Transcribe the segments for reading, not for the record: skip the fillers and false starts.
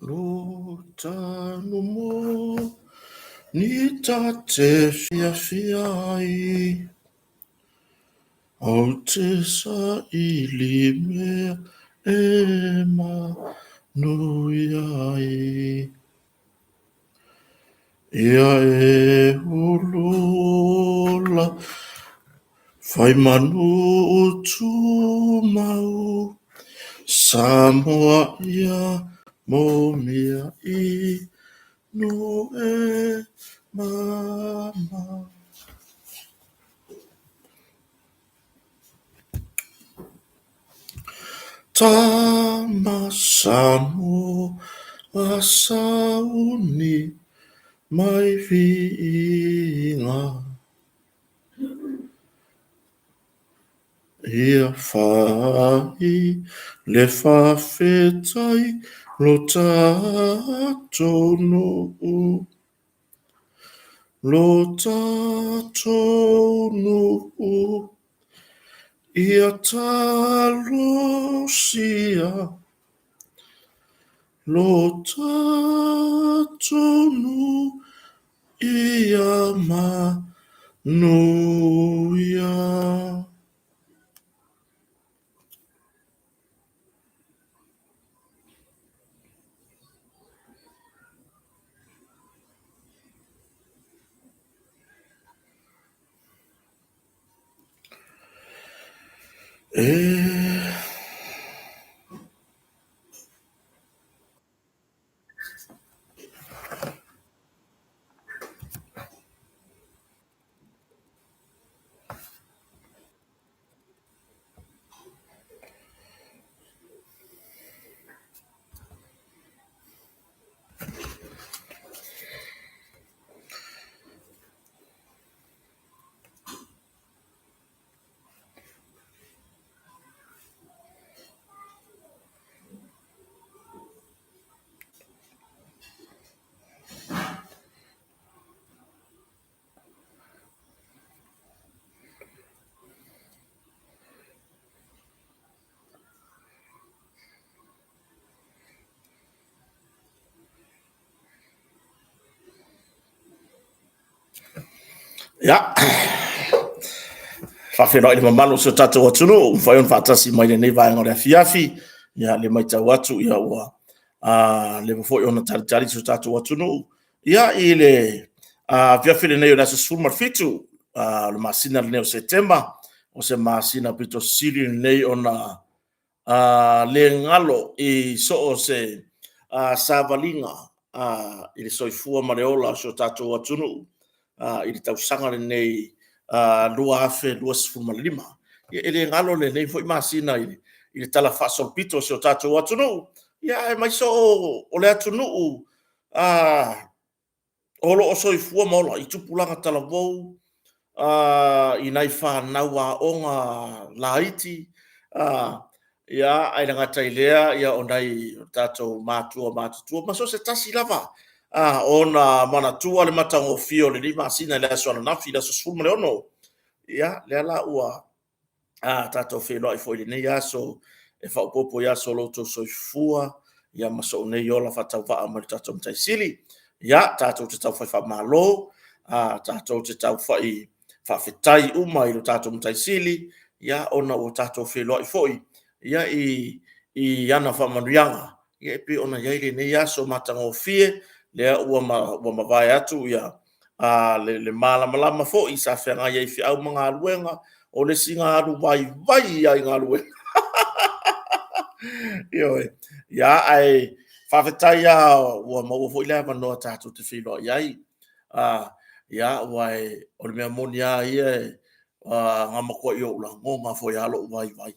Lo tanu mo ni ta te fiafia ai, Ou te saili mea e manuia ai. Ia e ulu ola, fai manu tumau, Samoa ia momia i nuu e mama. Tama Samoa sauni mai viiga. Ia fai le faafetai lo tatou nuu, lo tatou nuu, ia talosia lo tatou nuu ia manuia. E. Ia, faafeiloai i le mamalu o si o tatou atunuu ua mafai ona faatasi mai i lenei vaega o le afiafi. Ia, o lea e matau atu ua leva foi ona talitali si o tatou atunuu i le afiafi lenei o le aso 17 o le masina lenei o Setema, o se masina aupito sili lenei ona le galo i so o se savaliga i le soifua ma le ola o si o tatou atunuu i le tausaga lenei 2025. E le galo lenei foi masina i le talafaasolopito o si o tatou atunuu, aemaise o le atunuu o lo o soifua ma ola i tupulaga talavou, i nai fanau aoga laiti, ae le gata i lea o nai o tatou matua matutua ma so o se tasi lava ona manatua le matagofie o lenei masina i le aso ananafi le aso 16. Ia, lea la ua tatou feiloai foi i lenei aso e faaopoopo i aso o lo outou soifua ma sou nei ola faatauvaa ma le tatou Matai Sili. Ia, tatou te taufai faamalo, tatou te taufai faafetai uma i lo tatou Matai Sili ona ua tatou feiloai foi i ana faamanuiaga e pei ona i ai lenei aso matagofie, lea ua mavae atu le malamalama foi sa feagai ai i feau ma galuega. O le isi alu vaivai lava i galuega. Ioe. Ae faafetai lava ua maua foi le avanoa tatou te feiloai ai. Aua o le mea moni lava ia, na matuai ou lagona foi lava lou vaivai.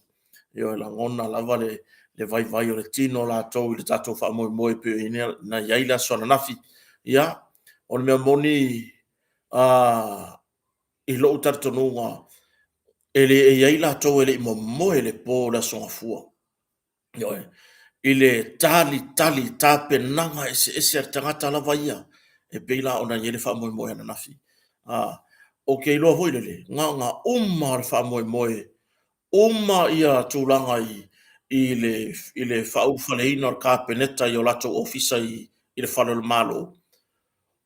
Ioe, e lagona lava le vaivai o le tino latou i le tatou faamoemoe e pei ona i ai le aso ananafi. Ia, o le mea moni i lou talitonuga, e i ai latou e le i momoe i le po i le Aso Gafua, ioe, i le talitali i tapenaga eseese a le tagata lava ia, e pei la ona i ai le faamoemoe ananafi. Ou te iloa foi lele, na ona uma lava o le faamoemoe, uma tulaga i i le, i le faaulufaleina o le Kapeneta i o latou ofisa i, i le fale o le Malo,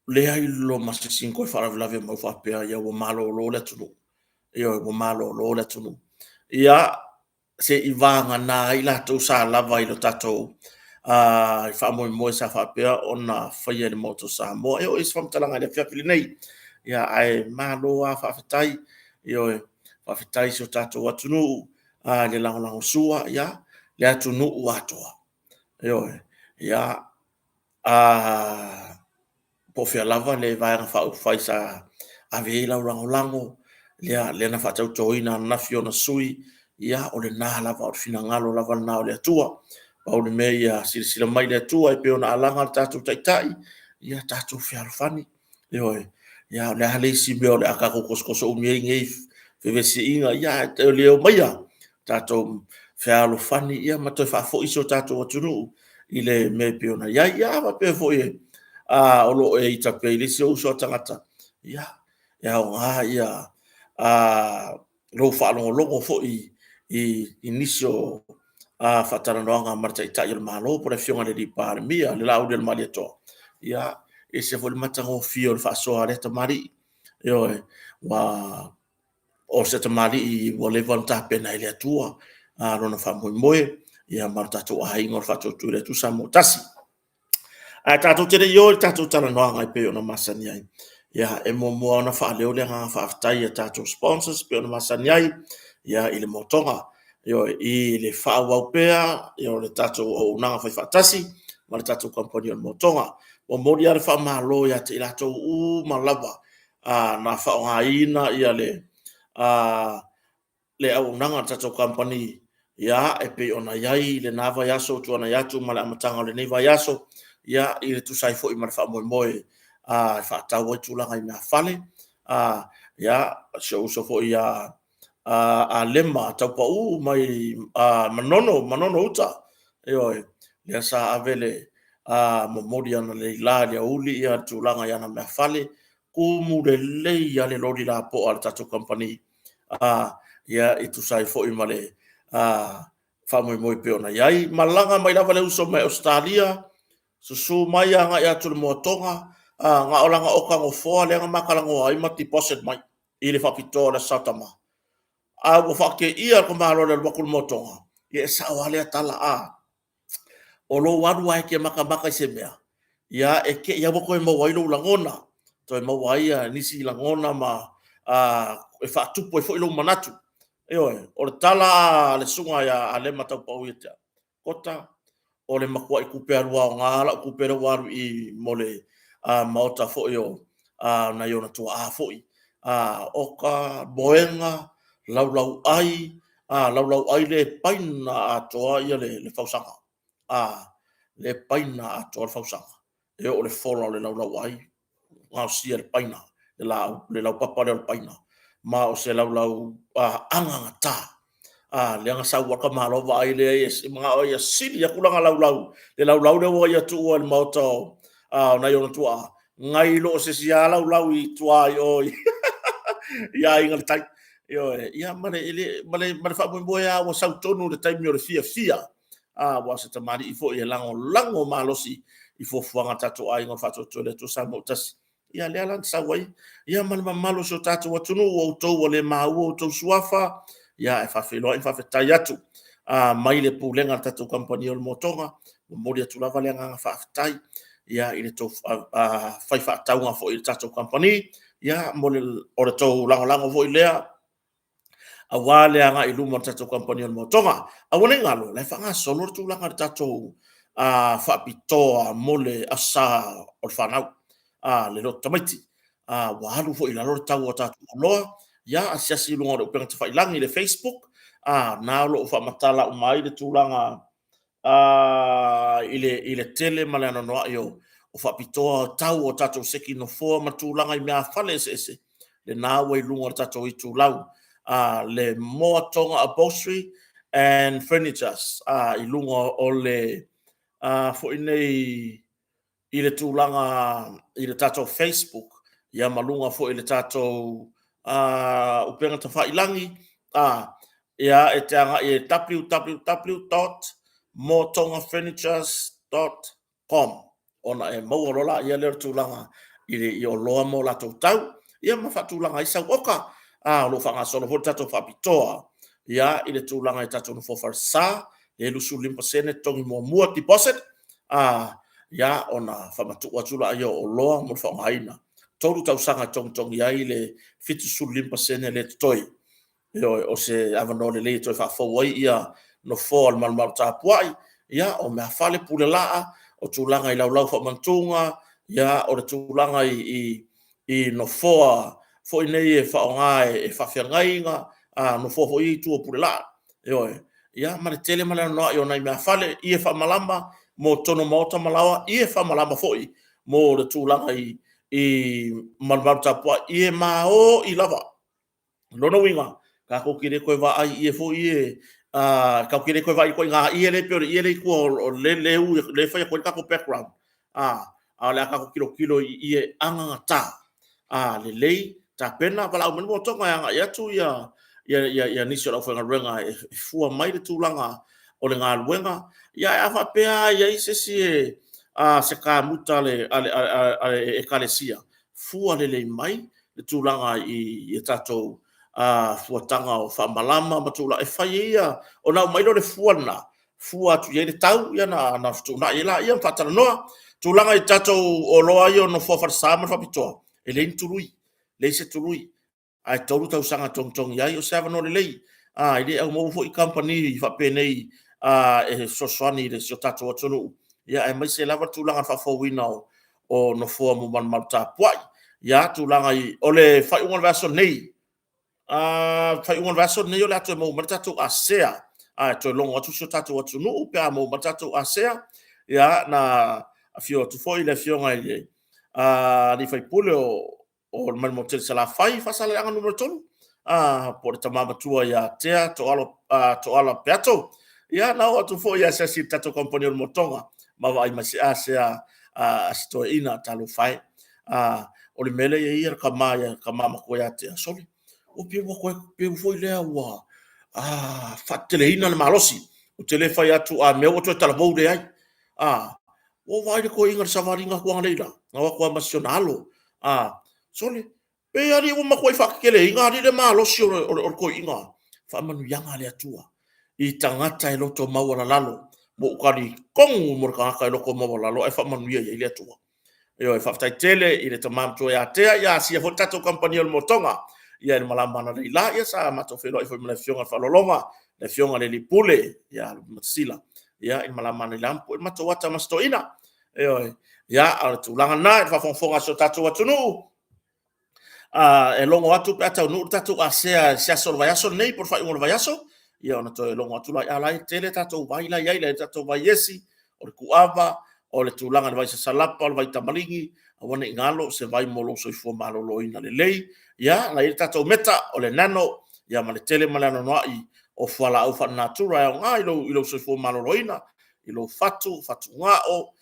leai loa ma se isi na toe faalavelave mai faapea, ia ua malolo le atunuu. Ioe, ua malolo le atunuu. Ia, se i vagana ai latou sa lava i lo tatou faamoemoe sa faapea ona faia i le Maota o Samoa. E oo i se faamatalaga i le afiafi lenei, ia, ae malo lava faafetai. Ioe, faafetai i si o tatou atunuu i le lagolagosua, ia, le atunuu atoa. Ioe, ia, po o fea lava le Vaega Faaupufai sa ave i ai lau lagolago, ia, lea na faatautoina ananafi ona sui usufono, ia o lena lava, o le finagalo lava lena o le Atua. Pau le mea ia silasila mai le Atua e pei ona alaga le tatou Taitai, ia tatou fealofani, ioe. Ia o le a le isi mea o le a tatou tosotoso umi ai i nei fevesiaiga, ae omaia tatou fealofani ma toe faafoi si o tatou atunuu i le mea e pei ona i ai. Ia a faapea foi o lo o e ita pea i le isi ou uso a tagata, ia, e aoga lou faalogologo foi i nisi o faatalanoaga ma le Taitai o le Malo po o le Afioga i le Palemia, le Laaulialemalietoa, ia, e ese foi le matagofie o le faasoa a lea tamalii. Ioe. Aua o se tamalii ua leva ona tapena e le Atua lona faamoemoe ma le tatou aiga o le Faatuatua i le Atua Samoa ua Tasi. Ae tatou te le i oo i le tatou talanoaga e pei ona masani ai, ia, e muamua ona faaleo le agaga faafetai i a tatou sponsors e pei ona masani ai i le Motoga, ioe, i le faaauau pea o le tatou auaunaga faifaatasi ma le tatou kamupani o le Motoga. E momoli lava le faamalo ia te i latou uma lava na faaaogaina le auaunaga a le tatou kamupani e pei ona i ai i lena vaiaso ua tuanai atu ma le amataga o lenei vaiaso, e tusa ai foi ma le faamoemoe e faatatau ai tulaga i meaafale. Si ou uso foi ia Alema Taupau mai Manono Uta, ioe, lea sa ave le momoli analeila i le aoauli le tulaga i ana meaafale, tumu lelei lava le loli lapoa a le tatou kamupani e tusa ai foi ma le faamoemoe e pei ona i ai. Malaga mai lava le uso mai Ausetalia, susu mai agai atu i le Moa Toga, na o lana oka nofoa lea na ma talanoa ai ma deposit mai i le faapitoa o le Aso Sa Tama. A ua faateia le tamaloa i le alu atu i le Moa Toga, ia e sao lava lea tala, o lou alu lava e te matamata i se mea, ia e te i lava ua toe maua ai lou lagona, toe maua ai nisi lagona ma e faatupu ai foi lou manatu. Ioe. O le tala a le Susuga ia Alema Taupau ia te au, “Kota, o le matuai tupe alu aoga lava lau tupe lea ua alu i i mo le maota foi o nai ona tuaa foi. Oka, moega, laulauai, laulauai lea e paina atoa le fausaga, lea e paina atoa le fausaga, e oo i le fola o le laulauai, gaosia e le paina, le laupapa lea o le paina. Ma o se laulau anagata lea na sau lava le tamaloa vaai lea, manao ia sili atu lana laulau i le laulau lea ua ia tuua i le maota o nai ona tuaa, nai lo se isi lava laulau i tua i o i Aiga i le Tai. Ioe. Ia ma le faamoemoe lava ua sau tonu i le taimi o le fiafia, aua o se tamalii foi e lagolago malosi i fuafuaga a le tatou aiga o le Faatuatua i le Atua Samoa ua Tasi. Ia lea la na sau ai, ia ma le mamalu o si o tatou atunuu, o outou ua le maua outou suafa, e faafeiloai ma faafetai atu mai le pulega a le tatou kamupani o le Moa Toga. E momoli atu lava le agaga faafetai i le tou fai faatauga foi i le tatou kamupani, o le tou lagolago foi lea aua le agai i luma o le tatou kamupani o le Moa Toga. Aua ne i galo, o la e faagasolo le tulaga i le tatou faapitoa mo le Aso Sa o le fanau, le lotu tamaiti, ua alu foi i lalo le tau o tatou oloa. Ia asiasi i luga o le upega tafailagi i le facebook, o lena o lo o faamatala uma ai le tulaga i le tele ma le anoanoai o faapitoa tau o tatou seki nofoa ma tulaga i meaafale eseese, lena ua i luga o le tatou itulau, le Moa Toga Upholstery and Furnitures i luga o le foi nei i le tulaga i le tatou Facebook ia ma luga foi i le tatou upega tafailagi. Ia, e te agai e www.motongafurnitures.com ona e maua loa laia lea o le tulaga i le i oloa ma o latou tau, ia ma faatulaga ai sau oka. A o lo o faagasolo foi le tatou faapitoa ia i le tulaga i tatou nofoa falesa, e 25% totogi muamua deposit, a ia ona faamatuu atu lea o oloa mo le faaaogaina. 3 tausaga e togitogi ai le 75% lea e totoe. Ioe, o se avanoa lelei e toe faafou ai nofoa o le malumalu tapuai, ia o meafale, pulelaa, o tulaga i laulau faamatuga, ia o le tulaga i nofoa foi nei e faaaoga e faafeagaiga, nofoa foi ia i tua o Pulelaa. Ioe, ia ma le tele ma le anoanoai o nai meafale, ie faamalama mo totonu o maota ma laoa, ie faamalama foi mo le tulaga i malumalu tapuai, ie maoi lava. O lona uiga, tatou te le toe vaai i ie foi ie, tatou te le toe vaai i ituaiga ie lea e pei o le ie lea e i tua o lea e fai atu ai le tatou background, a o le a tatou tilotilo i ie anagata, lelei tapena. Valaau mai le Motoga e agai atu nisi o le aufaigaluega e fua mai le tulaga o le galuega. Ae a faapea lava e i ai se isi se kamuta a le Ekalesia, fua lelei mai le tulaga i tatou fuataga o faamalama ma tulaga e fai ai, ona aumai lea o le fua lena, fua atu i ai le tau ona fetuunai ai lea ma faatalanoa. Tulaga i tatou oloa ia o nofoa falesa ma le faapitoa, e leai ni tului, leai se tului, ae 3 tausaga e togitogi ai. O se avanoa lelei, e le au maua foi kamupani faapenei e fesoasoani i si o tatou atunuu, aemaise lava le tulaga o le faafouina o nofoa mo malumalu tapuai. Ia, tulaga i… O le faaiuga o le vaiaso nei, o le a toe maua mai le tatou ASEA, e toe logo atu si o tatou atunuu pe a maua mai le tatou ASEA. Ia, na afio atu foi le Afioga i le sui usufono mai le motu tele i Salafai, Faasaleleaga Nu.3, po o le tama matua ia Tea Tooala Peato. Ia na oo atu foi e asiasi i le tatou kamupani o le Motoga ma vaai mai i se asea a si toeaina, talofa e. O le mea lea e i ai le tama matua ia Tea, sole, ua pei foi lea ua faateteleina le malosi. Ou te le fai atu a mea ua toe talavou, leai. Ua ou vaai i le toeaina i le savaliga atu analeila, na o atu lava ma si ona alo. Sole, pei alii ua matuai faateteleina alii le malosi o le toeaina. Faamanuiaga a le Atua i tagata e loto maualalalo. Ua ou talitonu mo le tagata e loto maualalo ae faamanuia i ai le Atua. Ioe, faafetai tele i le tama matua ia Tea, ia asia foi le tatou kamupani o le Motoga i le malama analeila sa matou feiloai foi ma le afioga ia Faaaloaloga, le afioga i le alii Pule ia Lupematasila i le malama analeila na pue ai le matou ata ma si toeaina. Ioe, a o le tulaga lena i le faafogafoga a si o tatou atunuu, e logo atu pe a taunuu le tatou ASEA i se aso o le vaiaso lenei po o le faaiuga o le vaiaso, ia ona toe logo atu lea, a o la e tele tatou vai la e i ai, la e i ai tatou vai esi, o le kuvava, o le tulaga i le vai sasalapa, o le vai tamaligi, aua ne i galo o se vai mo lou soifua maloloina lelei. Ia, o la e i ai le tatou meta, o le nano, ma le tele ma le anoanoai o fualaau faalenatura e aoga i lou soifua maloloina, i lou fatu, fatugao, o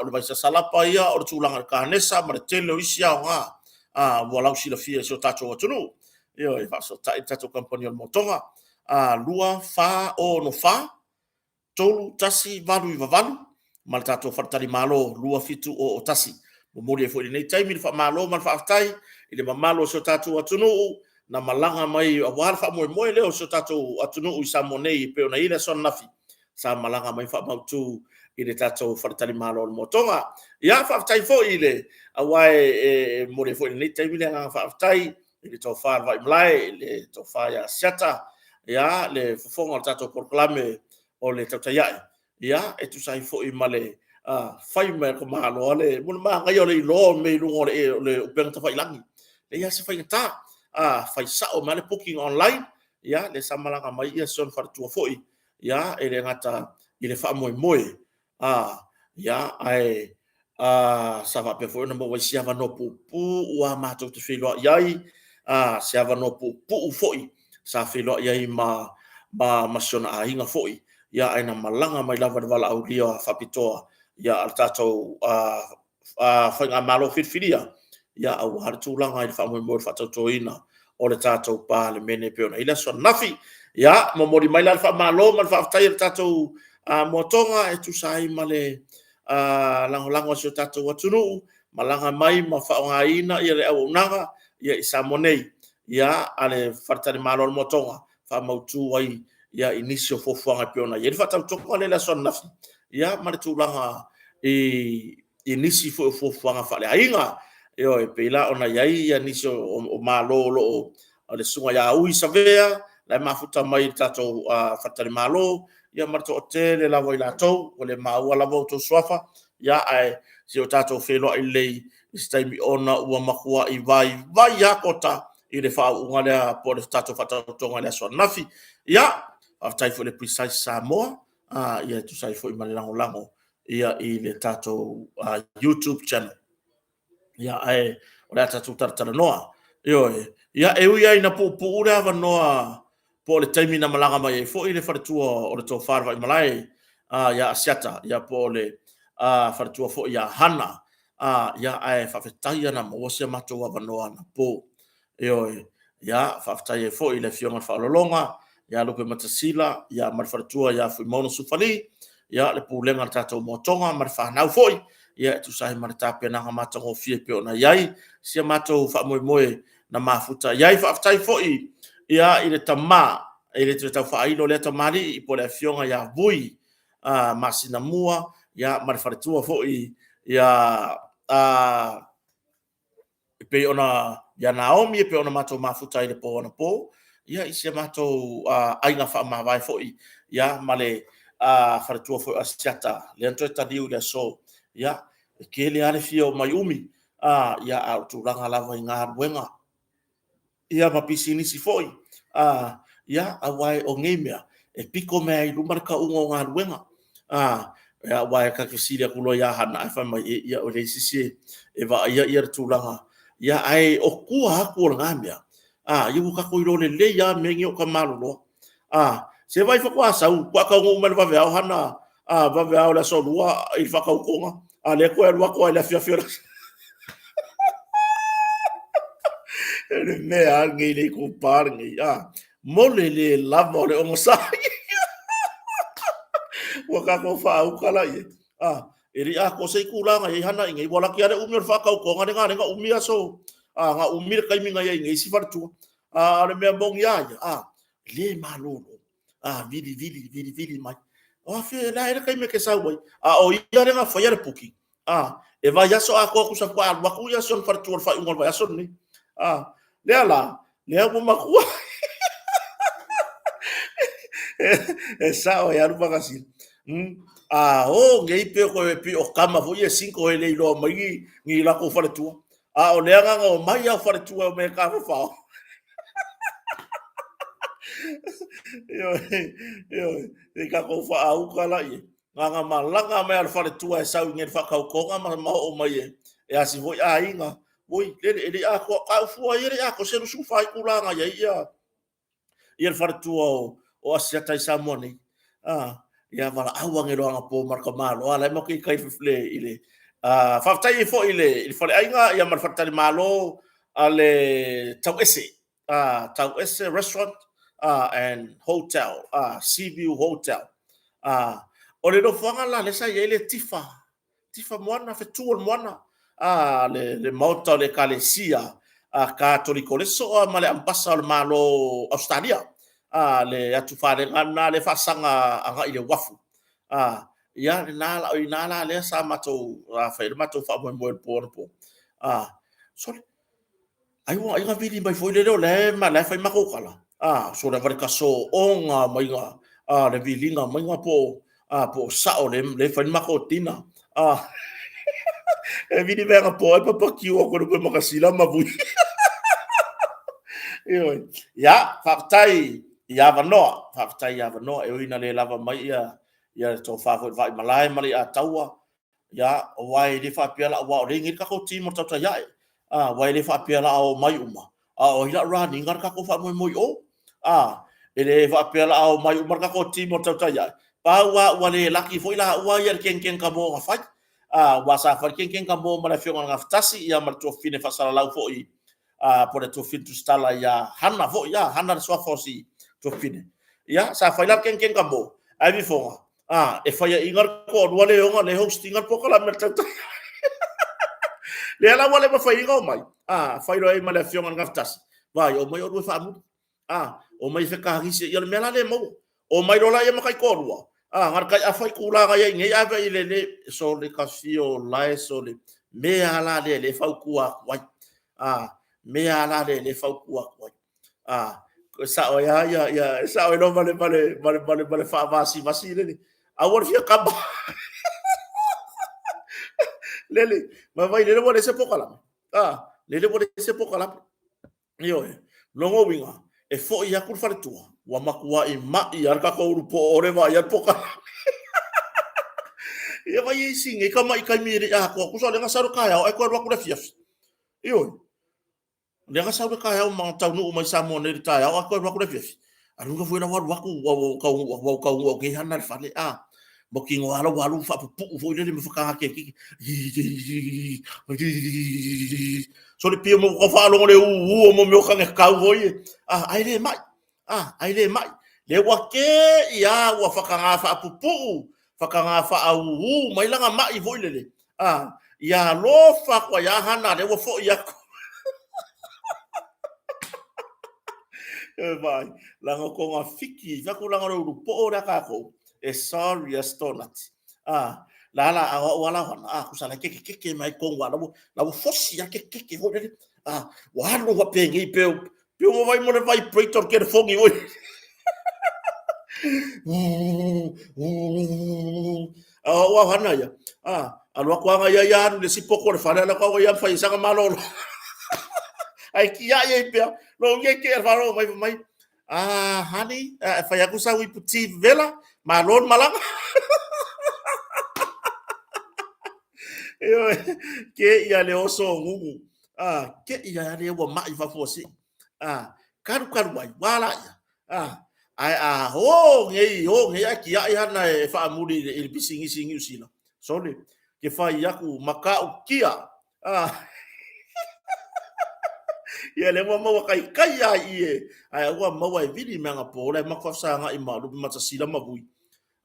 le vai sasalapa ia o le tulaga i le kanesa ma le tele o isi aoga ua lausilafia e si o tatou atunuu. Ioe, faafesootai le tatou kamupani o le Motoga, 2 4 6 4 3 1 8 9 8 ma le tatou faletalimalo 2701. E momoli ai foi i lenei taimi le faamalo ma le faafetai i le mamalu o si o tatou atunuu na malaga mai aua le faamoemoe lea o si o tatou atunuu i Samoa nei e pei ona i ai le aso ananafi sa malaga mai faamautu i le tatou faletalimalo o le Motoga. Ia faafetai foi aua e momoli ai foi i lenei taimi le agaga faafetai i le tofa i le Vaimalae, le tofa ia Asiata, le fofoga o le tatou polokalame o le Tautai Ae, e tusa ai foi ma le fai mai a le tamaloa, o le manaia o le iloa o mea i luga o le upega tafailagi. E leai lava se faigata, fai sao mai lava le booking online, lea sa malaga mai si ona faletua foi, e le gata i le faamoemoe, ae sa faapea foi ona maua ai si avanoa puupuu lava matou te feiloai ai, se avanoa puupuu foi sa feiloai ai ma si ona aiga foi, ae na malaga mai lava i le valaaulia faapitoa a le tatou faigamalo filifilia aua le tulaga i le faamoemoe o le faatautoina o le tatou Palemene e pei ona i ai le aso ananafi. Ia, momoli mai la le faamalo ma le faafetai a le tatou Moatoga e tusa ai ma le lagolago a si o tatou atunuu, malaga mai ma faaaogaina le auaunaga i Samoa nei a le faletalimalo a le Moatoga, faamautu ai i nisi o fuafuaga e pei ona i ai le faatautoga lea i le aso ananafi, ma le tulaga i nisi foi o fuafuaga faaleaiga. Ioe, e pei la ona i ai nisi o malo o lo o, le Susuga ia Ui Savea la e mafuta mai i le tatou faletalimalo, ia ma le toatele lava o i latou ua le maua lava outou suafa, ae se i o tatou feiloai lelei i se taimi ona ua matuai vaivai lava kota i le faauuga lea po o le tatou faatautoga i le aso ananafi. Ia, faafetai foi i le Precise Samoa e tusa ai foi ma le lagolago i le tatou YouTube channel. Ia, ae o le a tatou talatalanoa. Ioe. Ia, e ui lava ina puupuu le avanoa po o le taimi na malaga mai ai foi le faletua o le Tofa i le Vaimalae ia Asiata, ia po o le faletua foi ia Hana, ia ae faafetai lava na maua si a matou avanoa anapo. Ioe. Ia, faafetai ai foi i le Afioga i le Faaaloaloga ia Lupematasila ma le faletua ia Fuimaono Sufali, le pulega a le tatou Moatoga ma le fanau foi e tusa ai ma le tapenaga matagofie e pei ona i ai si a matou faamoemoe na mafuta i ai. Faafetai foi i le tama, e le toe tau faailo lea tamalii po o le Afioga ia Vui Masinamua ma le faletua foi ia e pei ona ia Naomi e pei ona matou mafuta ai i le po anapo i si a matou aiga faamavae foi ma le faletua foi o Asiata lea na toe taliu i le aso. Ia, e tele lava le fia omai umi, a o tulaga lava i galuega ma pisinisi foi, aua o nei mea, e pito mai lava i luma le tauga o galuega. Aua ta te fesili atu loa ia Hana ae fai mai, ia e leai se isi e vaaia le tulaga, ae o tua atu o lena mea, ia ua tatou iloa lelei lava mea nei o tama loloa. Se vaai faatoa sau, faatoa taunuu mai i le vaveao Hana, vaveao o le aso Lua i le faatautoga, a o lea e toe alu atu lava i le afiafi o le aso. O le mea lava lenei le itupa lenei, a? Mo le le lava o le onosai. Ua tatou faauta la i ai. A, e le i atoa se itula na i ai Hana i inei, ua laki lava le umi o le faatautoga lea na ala ai ona umi aso, na umi le taimi na i ai nei isi faletua. A o le mea moni lava ia, a, le malolo, a, vili vili, vili vili mai. O afe, o le a ea le taimi e te sau ai? A o ia lea na faia le booking, a, e vaiaso atoa tusa faatoa alu atu si ona faletua i le faaiuga o le vaiaso lenei. A, lea la, lea ua matua e sao e alu Makasina. A o nei pei o tama foi ia single e le iloa mai ni latou faletua. A o le agaga o mai lava o faletua e omai e tafafao. Ioe, ioe, se i tatou faauta la i ai. Na ona malaga mai lava o le faletua e sau i inei i le faatautoga ma oo mai e asi foi aiga. Oi, lele, e le i atoa, a o fua i ai e le i atoa se 24 itula na i ai ia le faletua o Asiata i Samoa nei. Ia valaau ane loa anapo ma le tamaloa la e matou te i tai i le faafetai ai foi i le faleaiga ia ma le faletalimalo a le Tauese, Tauese Restaurant and Hotel, Seaview Hotel. O le nofoaga la lea sa i ai le Tifa, Tifa Moana, fetu o le moana, le maota o le Ekalesia Katoliko, le sosoo lava ma le Ambasa o le Malo o Ausetalia, le atu falega lena lea e faasaga agai i le uafu. Ia, lena la, o i ina la lea sa matou fai ai le matou faamoemoe i le po anapo. Sole, Ai ua ai na vili mai foi lele o la e fai matou tala, a, sole lava le tasooga maiga, a, le viliga maiga po o sao le fai le matou dinner. A, e vili mai anapo ai papakiu atu e Lupematasila ma Vui. Ioe. Ia, faafetai i avanoa, faafetai i avanoa e ui ina le lava mai ia le tofa foi i le Vaimalae ma le Iaataua, Ia, aua e le faapea la, aua o lea e i inei le tatou team o le tautai ae, a, aua e le faapea o le a omai uma, a o ai o le a run ina le tatou faamoemoe i o. A, e le faapea o le a omai uma le tatou team o le tautai ae, pau lava ua le laki foi laua ia i le kenkeni kamo na fai. A, aua sa fai le kenkeni kamo ma le Afioga i le Gafatasi, ia ma le tuafafine faasalalau foi, a, po o le tuafafine tusitala ia Hana foi, a, Hana le suafa o si tuafafine. Ia, sa fai la le kengeng ka mo, ae vifoga, a, e faiaʻiga le toalua le ona le host ina le polokalame a le Tautai. Lea la ua le mafai ai ona omai, a, fai loa i ai ma le Afioga i le Gafatasi, vaai, omai oulua e faamuli. A, omai e fekagisi. Ia o le mea la lea e maua. Omai loa laia ma taitoalua, a, na o le tai afa itula na i ai nei ave i le le, sole ta fia o lae, sole, mea lava la lea o lea e fautua atu ai. A, mea lava la lea o lea e fautua atu ai. A, e sao ai lava ia, e sao ai loa ma le faavasivasi lele. Aua le fia kama. Lele, vaai lele ua leai se pokalame. A, lele ua leai se pokalame. Ioe. Lona uiga, e foi atu le faletua, ua matuai mai lava le tatou ulu poo o le vaai atu pokalame. Ia vai e isi nei tamai taimi e le i atoa, tusa o lea na sau le taeao ae toe alu atu le afiafi. Ioe. Lea na sau le taeao ma taunuu mai Samoa nei i le taeao ae toe alu atu le afiafi. Alu foi la ua alu atu ua ua taunuu ua ua taunuu atu nei hana i le fale a. Mautinoa lava ua alu faapupuu foi lele ma whakangake. So le pio mo ka whaalongo le uu o mo meo kange kau hoi e. Ah, ai le mai. Ah, ai le mai. Le ua ke ia ua whakangā whaapupuu, whakangā whaauuu, mai langa mai foi lele. Ah, ia alofa aku ai a hana le ua foi aku. E vai, langa konga fiki, faku langa le ulu po'o le a kākou, e sorry as donut. Ah, la la a o ala hana, ah, kusa la keke keke mai kongu ala, la ua fosi a keke keke foi lele. Ah, ua alu wa pengi pe pe ua vai mo le vibrator ke le fongi foi. A o au hana ia. Ah, alu aku anga ia ia alu le si poko le fale ala kau ia fai sanga malolo. Ai kia ia i pea. Lo nge ke falo mai mai. Ah, honey, e fai aku sau ipu ti vela, malo le malaga. Ioe, ke ia le oso o gugu. Ah, ke ia le ua mai fafua si. Ah, karu karu ai, wala ia. Ah, ae a o ngei, o ngei ai ki ai hana e whaamuri i le pisingisi i Niu Sila. Sorry, ke whai aku makau kia. Ah. Ia le ua maua kai kai ai i e. Ae ua maua e vili mea ngā pō, le maku whafsanga i ma lupe matasila ma vui.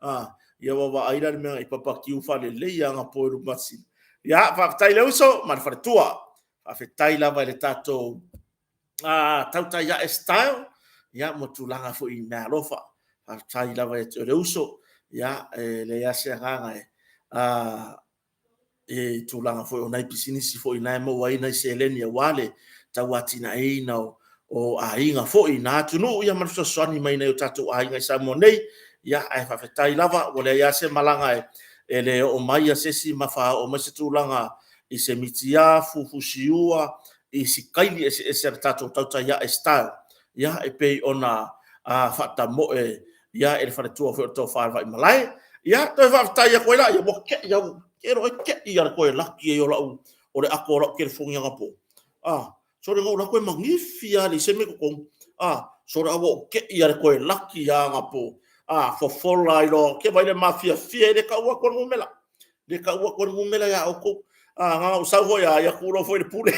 Ah, ia ua wa aira le mea i papa kiu whale lei a ngā pō e lupe matasila. Ia, whakatai le uso, ma le whare tua. Whawhetai lava i le tātou tautai ae style, ia, mo tulaga foi i mea alofa. Whakatai lava e te o le uso, ia, e le ase agaga e, e tulaga foi o nai pisinisi foi na e maua ai nai seleni aua le tauatinaeina o aiga foi na atunuu ia ma le fesoasoani mai nai o tatou aiga i Samoa nei. Ia, ae faafetai lava, ua leai lava se malaga e le oo mai a se isi ma faaoo mai se tulaga i se mitiafu, fusiua, i sikaili eseese a le tatou tautai ae style. Ia, e pei ona faatamoe ia e le faletua foi o le Tofa i le Vaimalae. Ia, toe faafetai atu ai la, ia ua kei au, ke loa e kei a le toe laki ai o lau, o le ato o lau telefoni anapo. Ah, sole na ou alu atu e manifi lava e leai se mea i totonu. Ah, sole a ua ou kei a le toe laki lava anapo. Ah, fofola ai loa, ke vaai le mafiafia e le taua atu le numera. Le taua atu le numera iā outou. Ah, na ou sau foi a ia kulo foi le pule.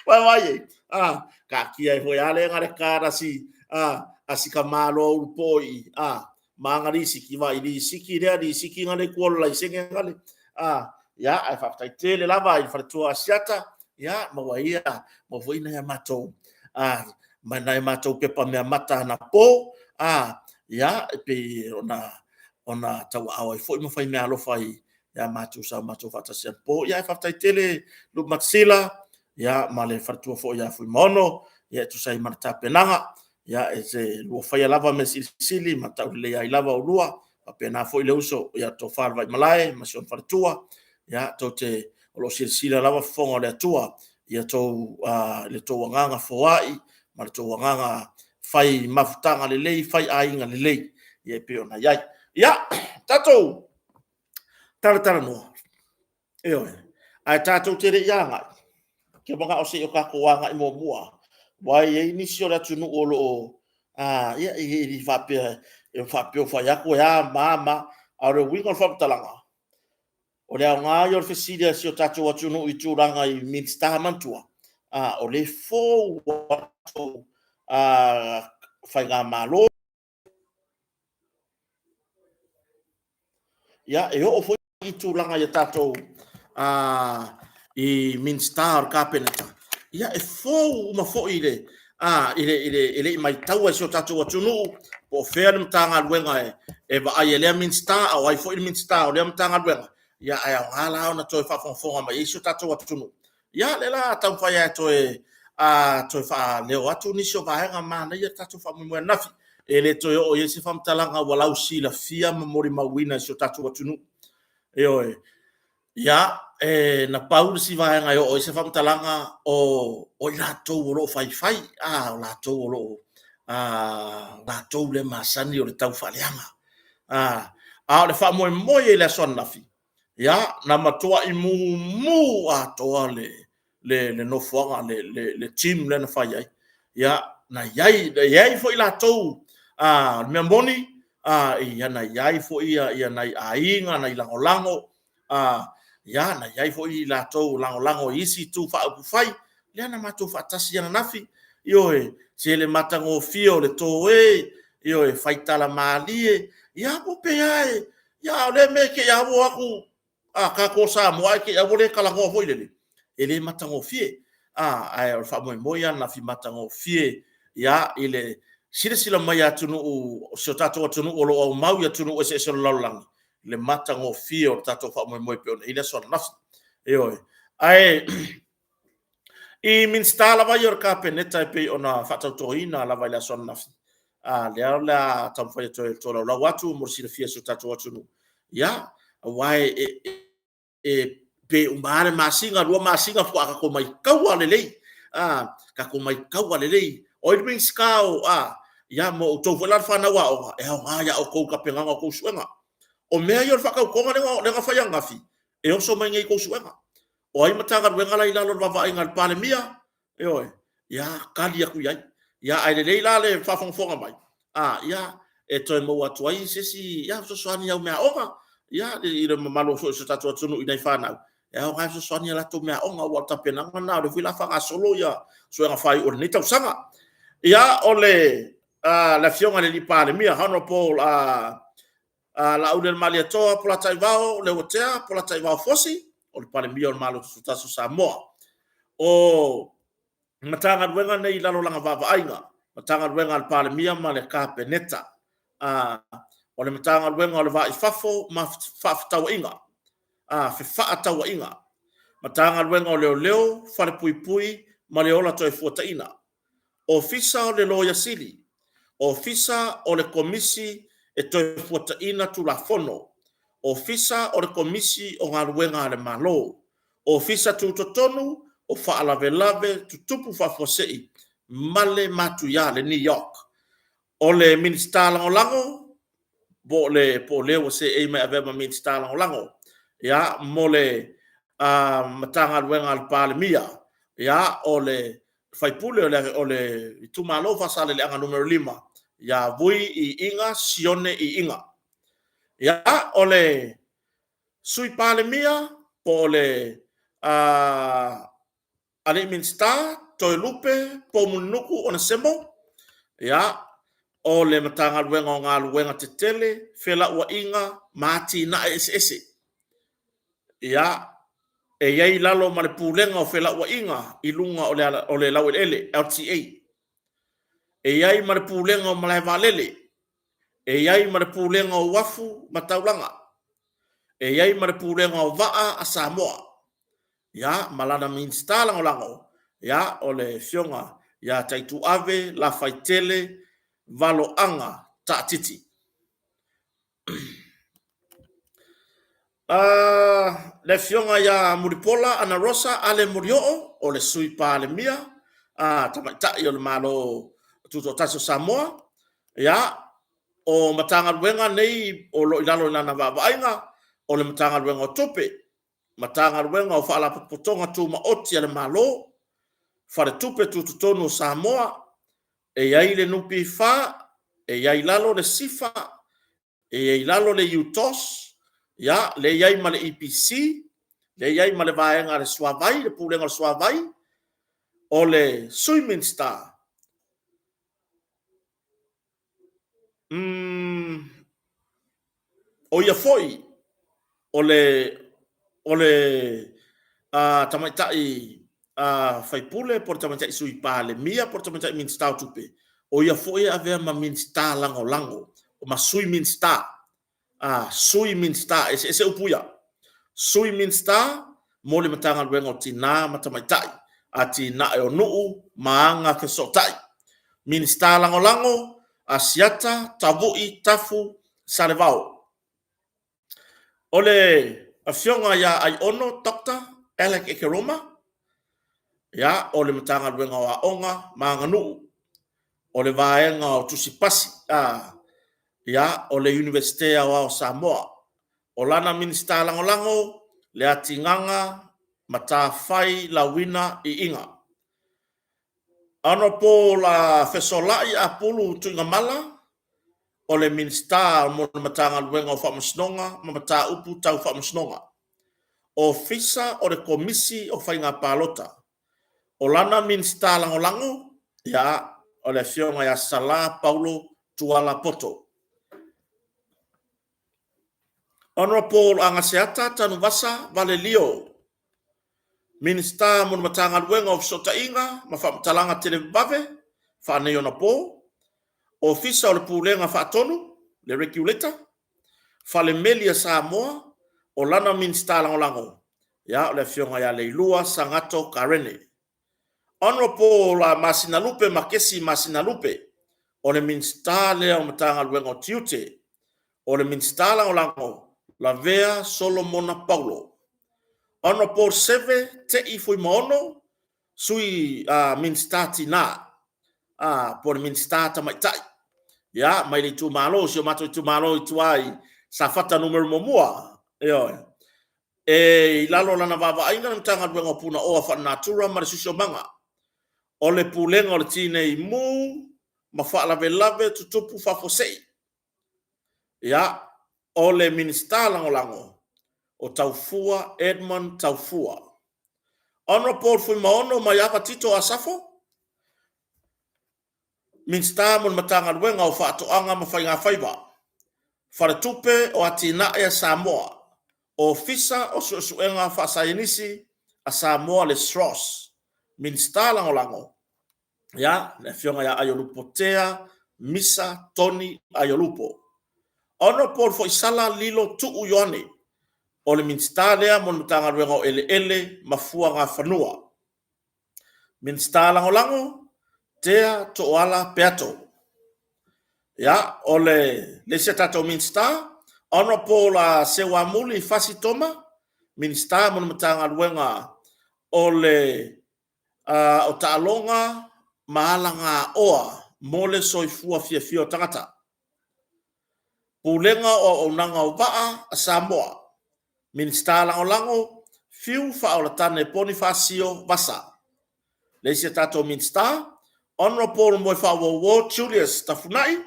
Vai vai e. Ah, taatia ai foi a le nga le kara si, ah, a si ka malo ulu po i, ah, ma nga lisiki vai lisiki lea lisiki nga le kuola laisenge nga le, ah, ia, ae faafetai tele lava i le faletua Asiata, ia, maua ia, maua foi nai a matou, ah, ma nai a matou pepa mea mata anapo, ah, ia, e pei ona, ona tauaao ai foi ma fai mea alofa i ia matou sa matou faatasi anapo. Ia, ae faafetai tele Luke Matasila, ia, ma le faletua foi ia Fuimaono, ia, e tusa ai ma le tapenaga, ia, e se lua faia lava mea silisili ma taulelei ai lava oulua, faapena foi le uso ia Tofa le Vaimalae ma si ona faletua, ia, tou te, o lo o silasila lava fofoga o le Atua ia tou, le tou agaga foai ma le tou agaga fai mafutaga lelei, fai aiga lelei, ia e pei ona i ai. Ia, tatou talatalanoa. Ioe. Ae tatou te le i agai, ke manao se i o tatou agai muamua, aua e i ai nisi o le atunuu o lo o, ia, e le faapea, e faapea o fai atu e a ma a ma a, a o le uiga o le faamatalaga, o le aoga ia o le fesili a si o tatou atunuu i tulaga i Minisita manatua, o lea e fou atu faigamalo. Ia, e oo foi i tulaga ia tatou i Minisita o le Kapeneta, ia e fou uma foi i le, i le, i le, e le i maitaua e si o tatou atunuu po o fea le Matagaluega e vaai e lea Minisita, a o ai foi le Minisita o lea Matagaluega, ia ae aoga la ona toe faafogafoga mai ai si o tatou atunuu. Ia, o lea la taumafai lava e toe faaleo atu nisi o vaega manaia le tatou faamoemoe ananafi. E le toe oo i ai se faamatalaga ua lausilafia ma molimauina e si o tatou atunuu. Ioe. Ia, e, na pau le isi vaega e oo i ai se faamatalaga o i latou o lo o faifai, o latou o lo o latou le masani o le taufaaleaga. A o le faamoemoe i le aso ananafi, ia, na matuai mumu atoa le nofoaga, le gym lea na fai ai. Ia, na i ai, na i ai foi latou, o le mea moni, na i ai foi nai aiga, nai lagolago, ia, na i ai foi latou lagolago i isi itu faaupufai, lea na matou faatasi ananafi. Ioe, se le matagofie o le toe, ioe, faitala malie, ia tupe lava e... a o lea mea e te i lava ua o atu tatou o Samoa ae te i lava ua le talanoa foi lele, e le matagofie. Ae o le faamoemoe ananafi, matagofie i le silasila mai a atunuu, si o tatou atunuu o lo o aumau i atunuu eseese o le lalolagi, le matagofie o le tatou faamoemoe e pei ona i ai le aso ananafi. Ioe. Ae i Minisita lava ia o le Kapeneta e pei ona faatautoina lava i le aso ananafi, a lea o le a taumafai e toe tolaulau atu mo le silafia e si o tatou atunuu. Ia, aua pe uma lava le masina, 2 masina faatoa tatou matauina lelei, tatou maitaua lelei. O ai le Minisita o a? Ia mo outou foi la le fanau aoga, e aoga ia outou i le tapenaga o a outou suega. O mea ia o le faatautoga lea na fai ananafi, e oso mai nei i a outou suega. O ai Matagaluega la e i lalo o le vaavaaiga a le Palemia? Ioe. Ia tali atu i ai. Ae lelei la le faafogafoga mai, ia, e toe maua atu ai se isi fesoasoani i au meaaoga i le mamalu foi o si o tatou atunuu i nai fanau, e aoga e fesoasoani i a latou meaaoga, aua o le tapenaga lena, o lea foi o le a faagasolo suega faaiu o lenei tausaga. Ia, o le Afioga i le Palemia, Honorable Laaulialemalietoa Polataivao Leuatea Polataivao Fosi, o le Palemia o le Malo Tutoatasi o Samoa. O Matagaluega nei i lalo o lana vaavaaiga, Matagaluega a le Palemia ma le Kapeneta, o le Matagaluega o le Va i Fafo ma Fefaatauaiga, Matagaluega o Leoleo, Falepuipui ma le Ola Toefuataina, Ofisa o le Loia Sili, Ofisa o le Komisi e Toefuataina Tulafono, Ofisa o le Komisi o Galuega a le Malo, Ofisa Tutotonu o Faalavelave Tutupu Faafuasei ma le matuia, le NEOC. O le Minisita Lagolago po o le ua seei mai e avea ma Minisita Lagolago mo le Matagaluega a le Palemia, o le sui usufono o le itumalo o Faasaleleaga Nu.5, ia Vui Iiga Sione Iiga. Ia, o le Sui Palemia po o le Minisita Toelupe Poumulinuku Onesemo, ia, o le Matagaluega o Galuega Tetele, Felauaiga ma Atinae Eseese. Ia, e i ai i lalo ma le Pulega o Felauaiga i luga o le Laueleele, LTA. E i ai ma le Pulega o Malae Vaalele. E i ai ma le Pulega o Uafu ma Taulaga. E i ai ma le Pulega o Vaa a Samoa. Ia, ma lana Minisita Lagolago, ia, o le Afioga ia Taituave Lafaitele Valoaga Taatiti. Le Afioga ia Mulipola Anarosa Ale Molioo, o le Sui Palemia, Tamaitai o le Malo Tutoatasi o Samoa. Ia, o Matagaluega nei o lo o i lalo i lana vaavaaiga, o le Matagaluega o Tupe, Matagaluega o Faalapotopotoga Tumaoti a le Malo, Faletupe Tutotonu o Samoa, e i ai le NPF, e i ai i lalo le SIFA, e i ai i lalo le UTOS, ia, lea e i ai ma le EPC, lea e i ai ma le Vaega a le Suavai, le Pulega o le Suavai. O le Sui Minisita, o ia foi O le o le a tamaitai a faipule po o le tamaitai sui palemia po o le tamaitai Minisita o Tupe, o ia foi e avea ma Minisita Lagolago ma sui Minisita, a sui Minisita, eseese upu ia. Sui Minisita mo le Matagaluega o Tina ma Tamaitai, Atinae o Nuu ma Agafesootai. Minisita Lagolago, Asiata Tavui Tafu Salevao. O le afioga ia Aiono Dr. Alec Ekeroma, ia, o le Matagaluega o Aoga ma Aganuu, o le Vaega o Tusi Pasi, a, ia, o le Iunivesite Aoao o Samoa. O lana Minisita Lagolago, Leatigaga Matafai Lauina Iiga. Honourable Fesolai Apulu Tuigamala, o le Minisita mo le Matagaluega o Faamasinoga ma Mataupu Tau Faamasinoga. Ofisa o le Komisi o Faiga Palota. O lana Minisita Lagolago, ia, o le Afioga ia Sala Paulo Tuala Poto. Honourable Agaseata Tanuvasa Valelio, Minisita mo le Matagaluega o Fesootaiga ma Faamatalaga Televavave Faaneionapo, Ofisa o le Pulega Faatonu, le Regulator, Fale Meli a Samoa, o lana Minisita Lagolago, ia, o le Afioga ia Leilua Sagato Karene. Honourable Masinalupe Makesi Masinalupe, o le Minisita lea o Matagaluega o Tiute, o le Minisita Lagolago Lavea Solomona Paulo. Honourable Seve Te'i Fuimaono, Sui Minisita Tina, po o le Minisita Tamaitai, ia, mai le itumalo, si o matou itumalo i tua i Safata Nu.1, ioe. E i lalo o lana vaavaaiga le Matagaluega o Punaoa Faalenatura ma le Siosiomaga. O le Pulega o le Tinei Mu ma Faalavelave Tutupu Faafuasei. Ia, o le Minisita Lagolago o Taufua Edmund Taufua. Honourable Fuimaono Maiava Tito Asafo, Minisita mo le Matagaluega o Faatoaga ma Faigafaiva, Faletupe o Atinae a Samoa, Ofisa o Suesuega Faasaienisi a Samoa le SROS, Minisita Lagolago, ia, le Afioga ia Aiolupotea Misa Tony Aiolupo. Honourable Foisala Lilo Tuu Ioane, o le Minisita lea mo le Matagaluega o Eleele ma Fuagafanua. Minisita Lagolago, Tea Tooala Peato. Ia, o le isi a tatou Minisita, Honourable Seuamuli Fasi Toma, Minisita mo le Matagaluega o le o Taaloga ma Alagaoa mo le Soifua Fiafia o Tagata. Pulega o Auaunaga o Vaa a Samoa, Minisita Lagolago Fiu Faaolatane Ponifasio Vasa. Le isi a tatou Minisita, Honourable Moefaauouo Julius Tafunai,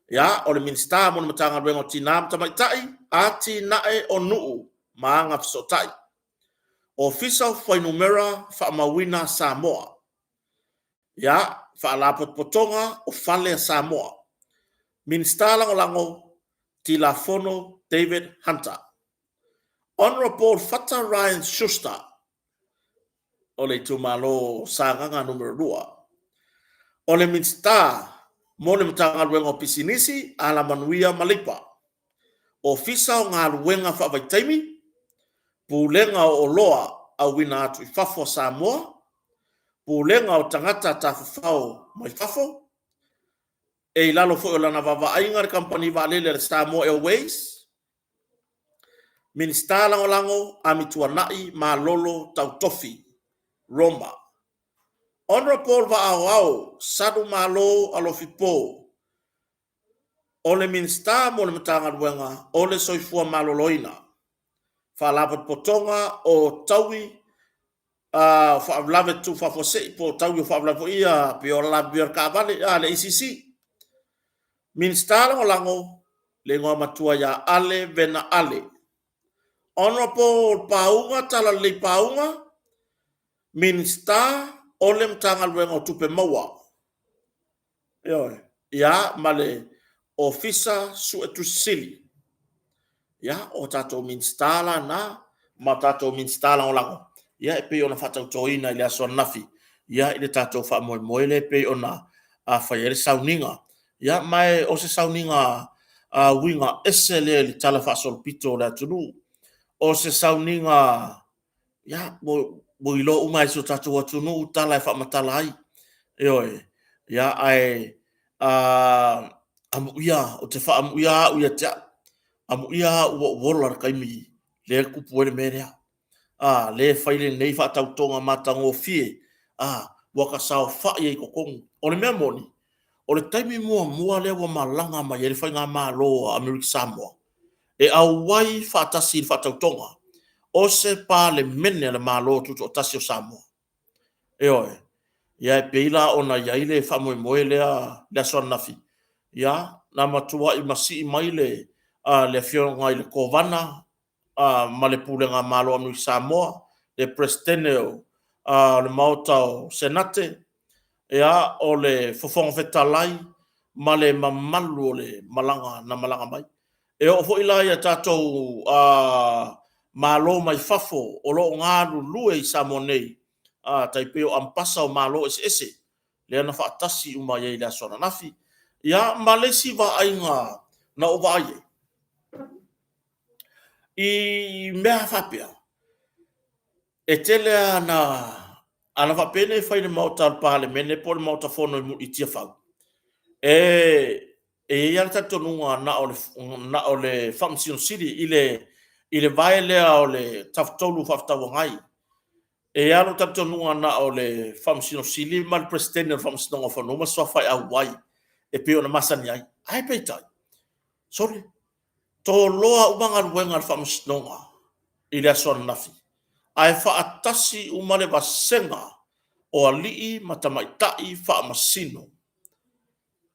ia, o le Minisita mo le Matagaluega o Tina ma Tamaitai, Atinae o Nuu ma Agafesootai. Ofisa o Fuainumera Faamauina Samoa. Ia, Faalapotopotoga o Fale a Samoa. Minisita Lagolago Tilafono David Hunter. Honourable Fata Ryan Schuster, o le itumalo o Sagaga Nu.2. O le Minisita mo le Matagaluega o Pisinisi, Alamanuia ma Leipa. Ofisa o Galuega Faavaitaimi, Pulega o Oloa Auina Atu i Fafo a Samoa, Pulega o Tagata Tafafao mai Fafo, e i lalo foi o lana vaavaaiga le kamupani vaalele a le Samoa Airways, Minisita Lagolago Amituanai Malolo Tautofi, Roma. Honourable Vaaoao Salumalo Alofipo, o le Minisita mo le Matagaluega o le Soifua Maloloina, Faalapotopotoga o Taui o Faalavelave Tutupu Faafuasei po o taui o faalavelave foi ia pei o lavevea o le taavale, a le ACC. Minisita Lagolago, le igoa matua ia Ale Vena Ale. Honourable Pauga Talalelei Pauga, Minisita o le Matagaluega o Tupe Maua. Ioe, ia ma le Ofisa Suetusi Sili. Ia, o tatou Minisita la na ma tatou Minisita Lagolago, ia e pei ona faatautoina i le aso ananafi, ia i le tatou faamoemoe lea e pei ona fai ai le sauniga. Ia ma o se sauniga uiga ese lea i le talafaasolopito o le atunuu. O se sauniga, ia, ua iloa uma lava e si o tatou atunuu tala e faamatala ai. Ioe. Ia, ae amuia, ou te faaamuia au ia te au, amuia au ua ou ola i le taimi lea e tupu ai le mea lea, lea e fai lenei faatautoga matagofie, ua ta saofai ai i totonu. O le mea moni, o le taimi muamua lea ua malaga mai ai le Faigamalo a Amerika Samoa e auai faatasi i le faatautoga o se Palemene a le Malo Tutoatasi o Samoa. Ioe. Ia e pei la ona i ai le faamoemoe lea i le aso ananafi, ia, na matuai masii mai le Afioga i le Kovana ma le Pulega Malo a Amerika Samoa, le Peresetene o le Maota o Senate, ia, o le Fofoga Fetalai ma le mamalu o le malaga na malaga mai. E oo foi la i tatou malo mai fafo o lo o galulue i Samoa nei, tai pei o Amepasa o Malo eseese, lea na faatasi uma i ai i le aso ananafi. Ia ma le isi vaaiga na ou vaai i ai, i mea lava faapea, e tele lava ina… ana faapea e fai i le Maota o le Palemene po o le Maota Fono i Tiafau, e i ai lava le talitonuga na o le Faamasino Sili i le vae lea o le Tafatolu Fefaatauagai. E i ai lava lou talitonuga na o le Faamasino Sili ma le Peresetene o le Faamasinoga o Fanua ma Suafa e auai e pei ona masani ai. Ae peitai, sole, toloa uma galuega a le Faamasinoga i le aso ananafi, ae faatasi uma le vasega o alii ma tamaitai faamasino.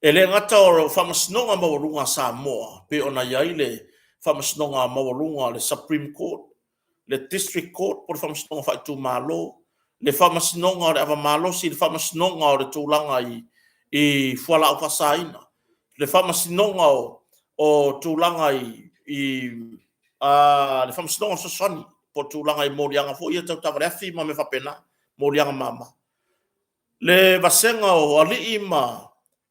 E le gata o le Faamasinoga Maualuga a Samoa pei ona i ai le Faamasinoga Maualuga a le Supreme Court, le District Court po o le Faamasinoga Faaitumalo, le Faamasinoga o le Ava Malosi, le Faamasinoga o le Tulaga i Fualaau Faasaina, le Faamasinoga o Tulaga i le Faamasinoga Fesoasoani po o tulaga i moliaga foi ia tau taavale afi ma mea faapena, moliaga mama. Le vasega o alii ma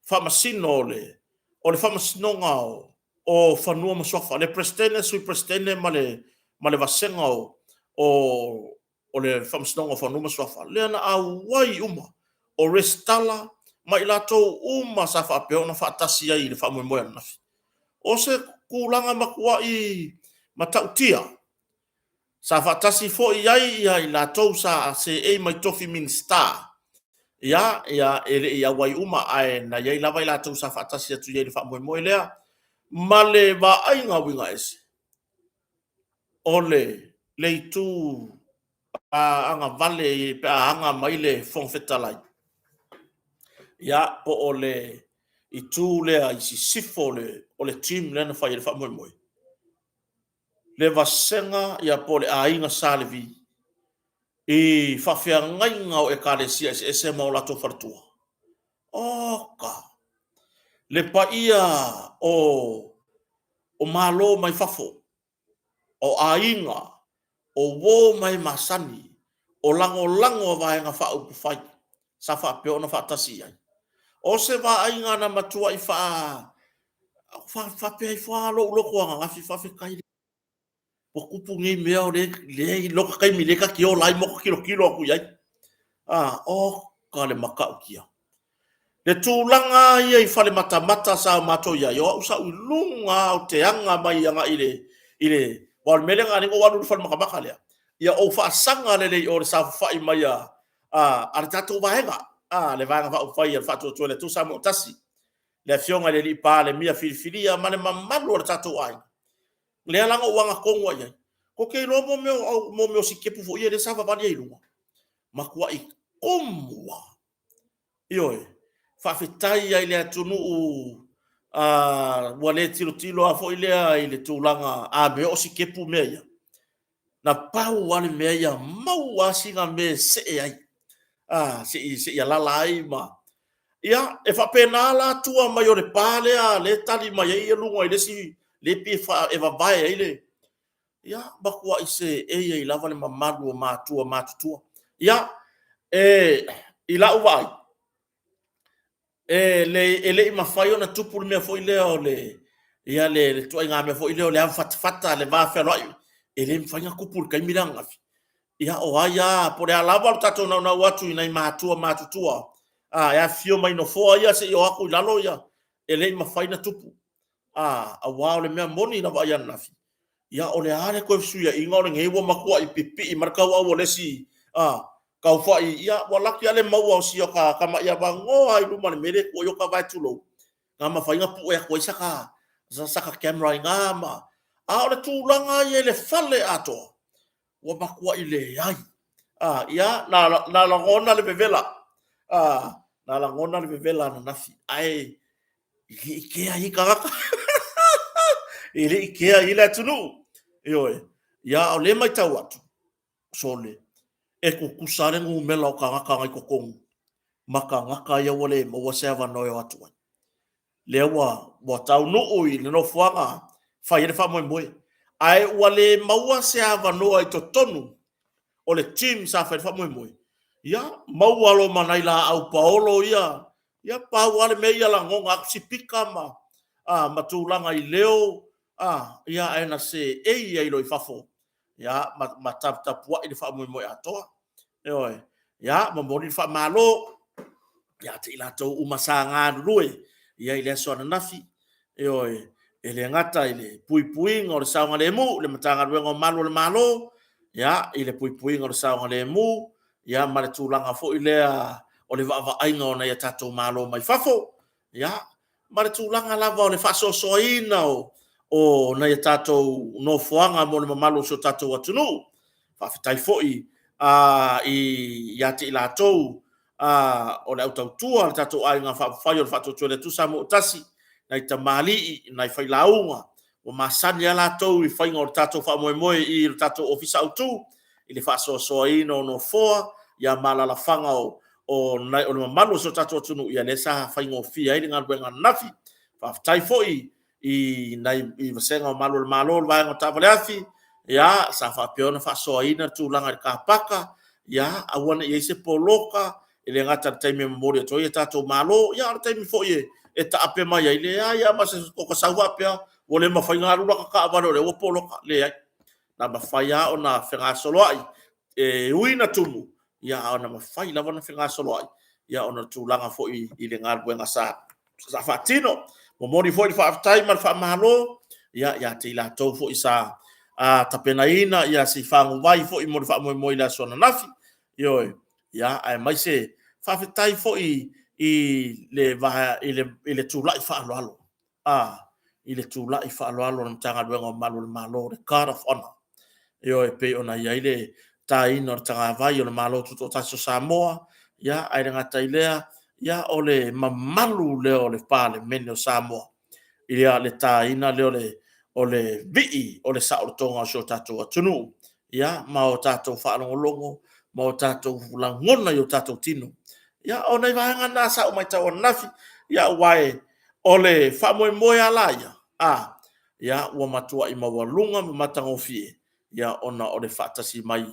faamasino o le Faamasinoga o Fanua ma Suafa, le Peresetene, Sui Peresetene ma le vasega o le Faamasinoga o Fanua ma Suafa, lea na auai uma, o Resitala ma i latou uma sa faapea ona faatasi ai i le faamoemoe ananafi. O se tulaga matuai matautia sa faatasi foi i ai i latou sa seei mai tofi Minisita, ia e le i auai uma, ae na i ai lava i latou sa faatasi atu i le faamoemoe lea. Ma le vaaiga uiga ese, o le itu agavale pe a aga mai le Fofoga Fetalai, ia, po o le itu lea i sisifo o le team lea na fai ai le faamoemoe, le vasega po o le Aiga Sa Levi i faafeagaiga o Ekalesia eseese ma o latou faletua. Oka! Le paia o Malo mai fafo, o aiga, o uo ma e masani, o lagolago a Vaega Faaupufai sa faapea ona faatasi i ai. O se vaaiga na matuai faapea ifo lava lou loto ananafi, faafetai ua tupu nei mea, o lea e i lota taimi o lea ta te ola ai ma ota tilotilo atu i ai. Oka le matautia. Le tulaga lava ia i fale matamata sa matou i ai, o au sa ou i luga lava, ou te aga mai agai i le… aua o le mea lea na ala ai ona ou alu i le fale matamata lea, ia ou faasaga lelei i o i le saofafai mai a le tatou Vaega, le Vaega Faaupufai a le Faatuatua i le Atua Samoa ua Tasi, le Afioga i le Palemia filifilia ma le mamalu o le tatou aiga, lea la na ou aga tonu lava i ai. Tou te iloa mea o sitepu foi ia lea e savavali ai i luga? Matuai tumu lava. Ioe. Faafetai lava i le atunuu ua le tilotilo lava foi lea i le tulaga a mea o sitepu mea ia. Na pau lava le mea ia maua lava sina mea e see ai, se i alaala ai ma… Ia, e faapena la tua mai o le pa lea e tali mai ai luga i le isi, lea e pei e vavae ai le… Ia, matuai seei ai lava le mamalu o matua matutua. Ia, e, i lau vaai, e le, e le i mafai ona tupu le mea foi lea o le, ia le, le tuaiga mea foi lea o le avafatafata, le va fealoai, e le mafai ona tupu i le taimi lea ananafi. Ia, o ai lava, po o le a lava le tatou naunau atu i nai matua matutua, a, e afifio mai i nofoa ia seia o atu i lalo ia, e le i mafai ona tupu. A, aua o le mea moni na vaai ananafi, ia o le a le toe fesuiaiga o lenei ua matuai pipii mai le tauau o le isi, a, taufai, ia ua laki lava le maua o si ota tamai avanoa lava i luma i le mea lea e tu ai ota vae tulou, na mafai ona pue atu ai sata camera i ina ma... A o le tulaga ia i le fale atoa, ua matuai leai. A, ia, na lagona le vevela, a, na lagona le vevela ananafi, ae e le i kea ia tagata, e le i kea i le atunuu. Ioe. Ia, a o lea e matau atu, sole, e tutusa lava le numera o tagata na i totonu ma tagata ia ua le maua se avanoa e o atu ai. Lea ua, ua taunuu i le nofoaga fai ai le faamoemoe, ae ua le maua se avanoa i totonu o le team sa fai ai le faamoemoe. Ia, maua loa ma nai laau paolo ia, ia pau lava le mea ia lagona atu sipika ma, a, ma tulaga i leo, a, ia ae na seei ai loa i fafo, ia, ma taputapuai le faamoemoe atoa. Ioe. Ia, momoli le faamalo ia te i latou uma sa galulue i ai i le aso ananafi. Ioe. E le gata i le puipuiga o le saogalemu i le Matagaluega o Malu o le Malo, ia, i le puipuiga o le saogalemu, ia ma le tulaga foi lea o le vaavaaiga o nai a tatou malo mai fafo, ia, ma le tulaga lava o le faasoasoaina o nai a tatou nofoaga mo le mamalu o si o tatou atunuu. Faafetai foi ia te i latou o le au tautua a le tatou aiga faaupufai o le Faatuatua i le Atua Samoa ua Tasi, nai tamalii, nai failauga, ua masani lava latou i le faiga o le tatou faamoemoe i le tatou Ofisa Autu i le faasoasoaina o nofoa ma alaalafaga o le mamalu o si o tatou atunuu, ia lea sa faigofie ai le galuega ananafi. Faafetai foi i nai vasega o Malu o le Malo, le vaega o taavale afi, ia, sa faapea ona faasoaina le tulaga i le car paka, ia aua ne i i ai se poloka, e le gata i le taimi e momoli atu ai a tatou malo, a o le taimi foi e taape mai ai, leai lava ma se ota sau faapea ua le mafai ona alu lata taavale o lea ua poloka. Leai. Na mafai lava ona fegasoloai, e ui ina tumu, a na mafai lava ona fegasoloai ona o le tulaga foi i le galuega sa faatino. Momoli foi le faafetai ma le faamalo ia te i latou foi sa tapenaina si faguvai foi mo le faamoemoe i le aso ananafi. Ioe. Ia, aemaise faafetai foi i le tulai faaaloalo, i le tulai faaaloalo o le Matagaluega o Malu o le Malo, le Guard of Honour. Ioe, e pei ona i ai le taina o le tagavai o le Malo Tutoatasi o Samoa, ia, ae le gata i lea, ia, o le mamalu lea o le Palemene o Samoa, ia le taina lea o le vii o le saolotoga o si o tatou atunuu, ia, ma o tatou faalogologo ma o tatou lagona i o tatou tino. Ia, o nai vaega na sa ou matau ananafi, ia aua o le faamoemoe lava la ia, a, ia, ua matuai maualuga ma matagofie, ia, ona o le faatasi mai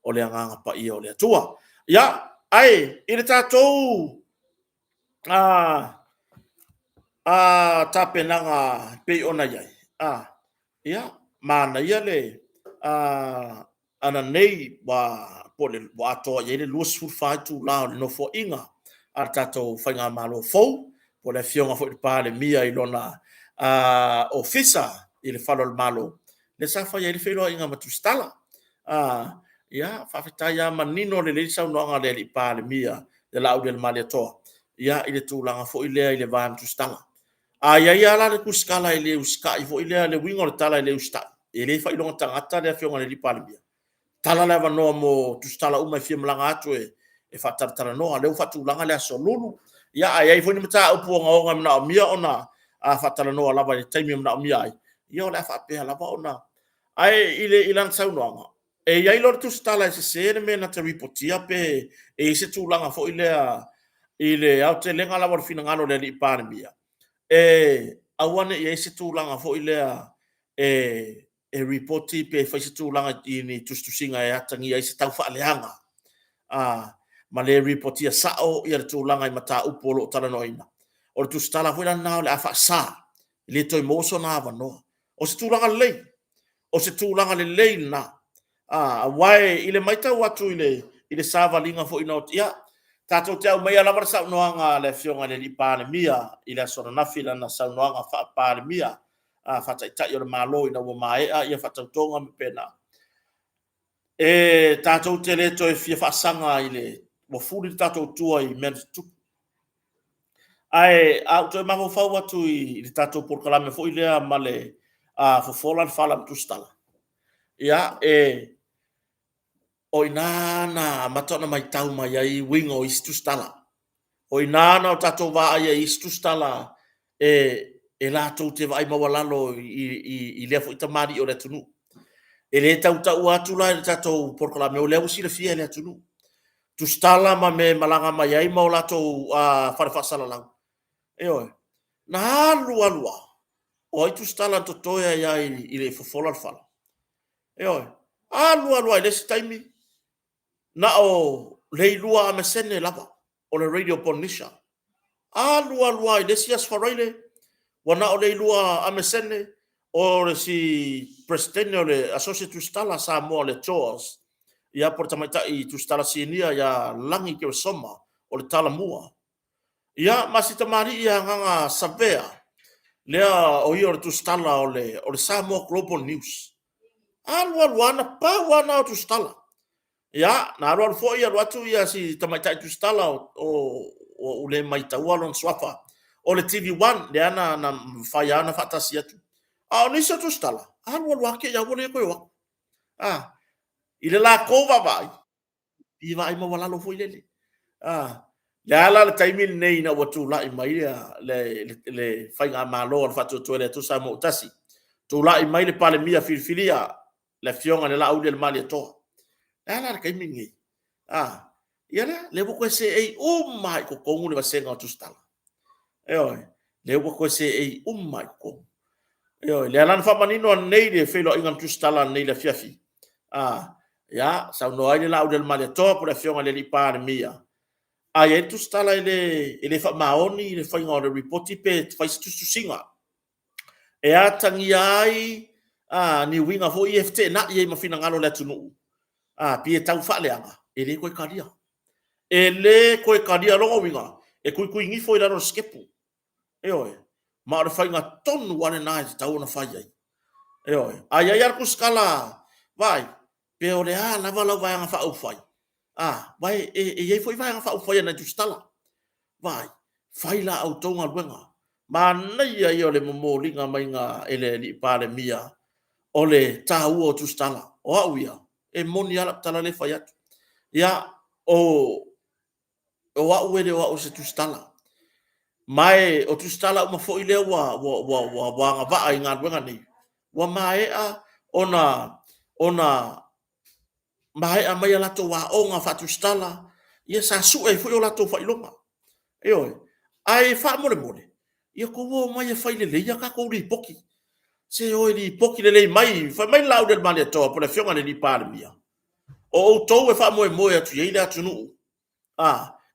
o le Agaga Paia o le Atua. Ia, ae i le tatou tapenaga e pei ona i ai, a, ia, manaia le ananei ua atoa i ai le 24 itula o le nofoaiga a le tatou Faigamalo fou, po o le Afioga foi i le Palemia i lona ofisa i le Fale o le Malo, lea sa fai ai le feiloaiga ma Tusitala. Ia, faafetai lava, manino lelei le saunoaga a le Palemia ia Laaulialemalietoa, ia, i le tulaga foi lea i le va ma Tusitala. A i ai lava la le Tusitala e le usitai foi lea, le uiga o le tala e le usitai, e le failoga tagata le Afioga i le Palemia, tatala le avanoa mo Tusitala uma e fia malaga atu e faatalatalanoa. O lea ua faatulaga le Aso Lulu, ia a i ai foi ni mataupu ogaoga e manaomia ona faatalanoa lava i le taimi e manaomia ai, ia o le a faapea lava ona... Ae i lana saunoaga, e i ai loa le tusitala e sese le mea na te ripotia pe e i ai se tulaga foi lea i le aotelega lava o le finagalo o le Palemia, e aua ne i i ai se tulaga foi lea e e ripoti pe fai se tulaga i ni tusitusiga e atagia ai se taufaaleaga, a, ma le ripotia sao ia le tulaga i mataupu o lo o talanoaina. O le tusitala foi la lena o le a faasa, e le toe maua sona avanoa. O se tulaga lelei, o se tulaga lelei lena, aua i le matau atu i le savaliga foi na oti, ia, tatou te aumaia lava le saunoaga a le Afioga i le Palemia i le aso ananafi i lana saunoaga faa-Palemia, faa-Taitai o le Malo ina ua maea ia faatautoga ma faapena. E tatou te le toe fia faasaga i le, ua fuli le tatou tua i mea na tutupu. Ae a ou toe mafaufau atu i le tatou polokalame foi lea ma le Fofola le Fala ma Tusitala, ia, e, o i ina na amata ona matau mai ai uiga o isi tusitala. O i ina na o tatou vaai ai i isi tusitala e latou te vaai maualalo i lea foi tamalii o le atunuu. E le tau taua atu la i le tatou polokalame, o lea ua silafia e le atunuu, tusitala ma mea e malaga mai ai ma o latou fale faasalalau. Ioe. Na alu alu lava, o ai tusitala na totoe ai lava i le fofola le fala? Ioe. Alu alu lava i le isi taimi, na o Leilua Amesene lava o le Radio Polynesia. Alu alu lava i le isi Aso Faraile, ua na o Leilua Amesene o le isi Peresetene o le Asosi Tusitala a Samoa o le JAWS, ia po o le Tamaitai Tusitala Sinia ia Lagi Keresoma o le Talamua. Ia ma si tamalii ia Agaga Savea, lea o ia o le tusitala o le Samoa Global News. Alu alu lava, na pau lava lena o tusitala. Ia, na alu alu foi alu atu si tamaitai tusitala ua ou le mataua lona suafa, o le TV1 lea na mafai lava ona faatasi atu. A o nisi o tusitala, alu alu lava te i lava ua le toe o atu. I le latou vaavaai, e vaai maualalo foi lele. O le a la le taimi lenei ina ua tulai mai le Faigamalo a le Faatuatua i le Atua Samoa ua Tasi, tulai mai le Palemia filifilia, le Afioga ia Laaulialemalietoa. O le a la le taimi lenei? Ia lea, lea ua toe seei uma lava i totonu le vasega o tusitala. Ioe, lea ua toe seei uma lava i totonu. Ioe, lea la na faamanino ananei le feiloaiga na tusitala ananei i le afiafi, ia, saunoa ai le Laaulialemalietoa po o le Afioga i le Palemia, a i ai le tusitala e le faamaoni i le faiga o le lipoti pe fai se tusitusiga e atagia ai ni uiga foi ia e feteenai ai ma finagalo o le atunuu, pei e tau faaleaga, e le toe talia. E le toe talia. O lona uiga, e tuituigifo i lalo o le sikepu. Ioe. Ma o le faiga tonu lava lena e tatau ona fai ai. Ioe. A i ai lava le tusitala, vaai, pe o le a lava lau Vaega Faaupufai, aua e i ai foi Vaega Faaupufai a nai tusitala. Vaai, fai la outou galuega. Manaia ia o le momoliga mai e le Palemia o le taua o tusitala. O au ia, e moni lava lau tala lea e fai atu. Ia, o au e le o au o se tusitala, ma o tusitala uma foi lea ua agavaa i galuega nei, ua maea ona maea mai a latou aoga faatusitala, ia sa sue ai foi o latou faailoga. Ioe. Ae faamolemole, ia outou omai e fai lelei a tatou Lipoti. Se o e lipoti lelei mai. Fai mai le Laaulialemalietoa po o le Afioga i le Palemia, o outou e faamoemoe atu i ai le atunuu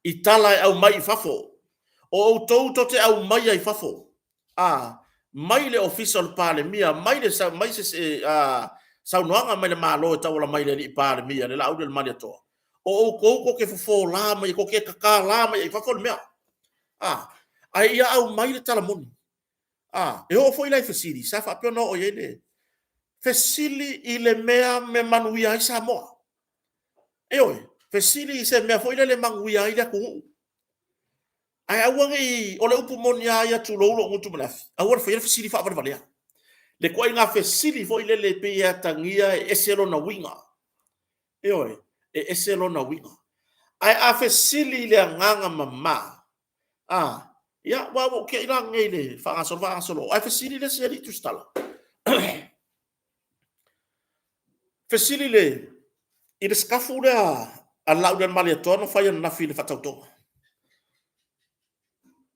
i tala e aumai i fafo. O outou tou te aumaia i fafo, mai le Ofisa o le Palemia, mai se saunoaga mai le Malo e tauala mai i le Palemia le Laaulialemalietoa, o outou tou te fofola maia, tou te tatala maia i fafo le mea. Ae ia aumai le tala moni. E oo foi la i fesili sa faapea ona oo i ai le fesili i le mea e manuia ai Samoa. Ioe, fesili i se mea foi lele e manuia ai le atunuu. Ae aua ne i… o le upu moni lava ia tulou lou gutu ma le afi, aua le faia le fesili faavalevalea. Le ituaiga fesili foi lele e pei e atagia e ese lona uiga. Ioe, e ese lona uiga. Ae a fesili i le agaga mama, a, ia aua ua ou te i la nei i le faagasolo faagasolo, ae fesili le isi alii tusitala, fesili i le sikafu lea a le Laaulialemalietoa na fai ananafi i le faatautoga.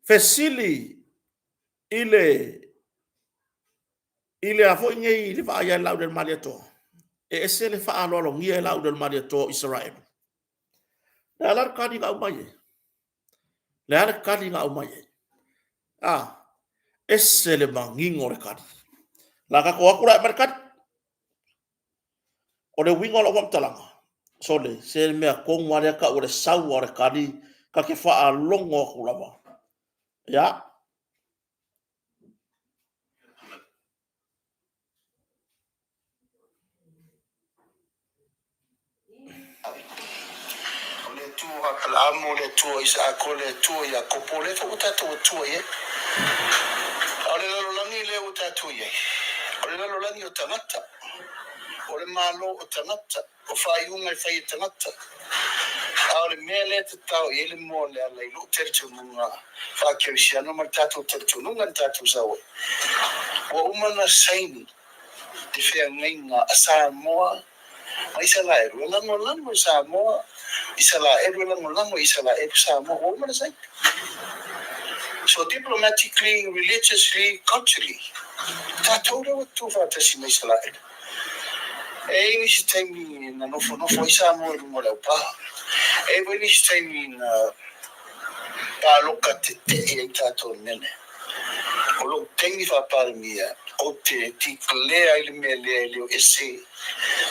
Fesili i le... I le a foi nei i le vaai a le Laaulialemalietoa, e ese le faaaloalogia e Laaulialemalietoa o Isaraelu. Le a la le tali na aumai ai? Le a le tali na aumai ai? A, ese le manino o le tali. La tatou o atu la e aumai le tali. O le uiga o lau faamatalaga, sole, se mea tonu lava lea e tau o le sau lava o le tali, ta te faalogo atu lava. Ia. O le Atua o Apalaamu, o le Atua o Isaako, o le Atua o Iakopo, o lea foi ua tatou Atua i ai. A o le lalolagi lea ua tatou i ai, o le lalolagi o tagata, o le malo o tagata, o faaiuga e fai e tagata. A o le mea lea e tatao i ai le moa o le ala i lou talitonuga faa-kerisiano ma le tatou talitonuga na tatou sau ai, ua uma ona saini le feagaiga a Samoa ma Isalaelu e lagolago e Samoa Isalaelu e lagolago e Isalaelu Samoa ua uma ona saini. So diplomatically, religiously, culturally, tatou lea ua tutu faatasi ma Isalaelu. E i ai nisi taimi na nofonofo ai Samoa i luga o le aupā. E i ai foi nisi taimi na pāloka tetee ai tatou i le mea lea. O lou taimi faa-Palemia, ou te declare ai le mea lea e le o ese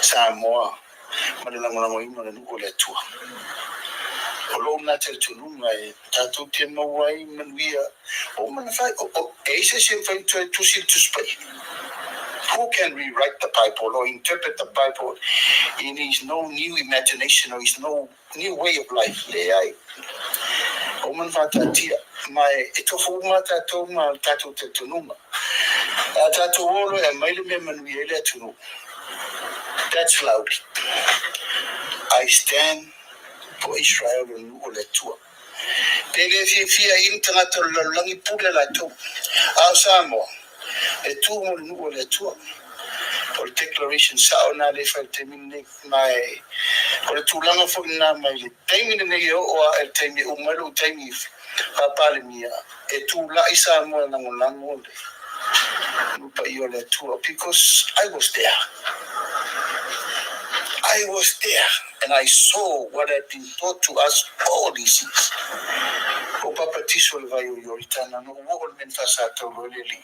Samoa ma le lagolagoina o le nuu o le Atua. O lou lena talitonuga e tatou te maua ai manuia ua uma ona fai. E i ai se isi e mafai ona toe tusi le Tusi Paia? Who can rewrite the Bible or interpret the Bible in his no new imagination or his no new way of life? Leai. Ua uma ona faataatia, ma e tofu uma lava tatou ma le tatou talitonuga. A tatou o loa e aumai le mea e manuia ai le atunuu, that's Laauli. I stand for Israel le nuu o le Atua. Pe le fiafia i ni tagata o le lalolagi pule latou. A o Samoa, e tu mo le nuu o le Atua. O le declaration sao lena lea e fai i le taimi lenei. Ma o le tulaga foi lena mai le taimi lenei e oo lava i le taimi e uma ai lou taimi faa-Palemia, e tulai Samoa e lagolago le nuu paia o le Atua because I was there. I was there and I saw what had been taught to us all these years. Ua papatiso i le vai o Ioritana, na ou oo i le mea na faasataulo ai le Alii.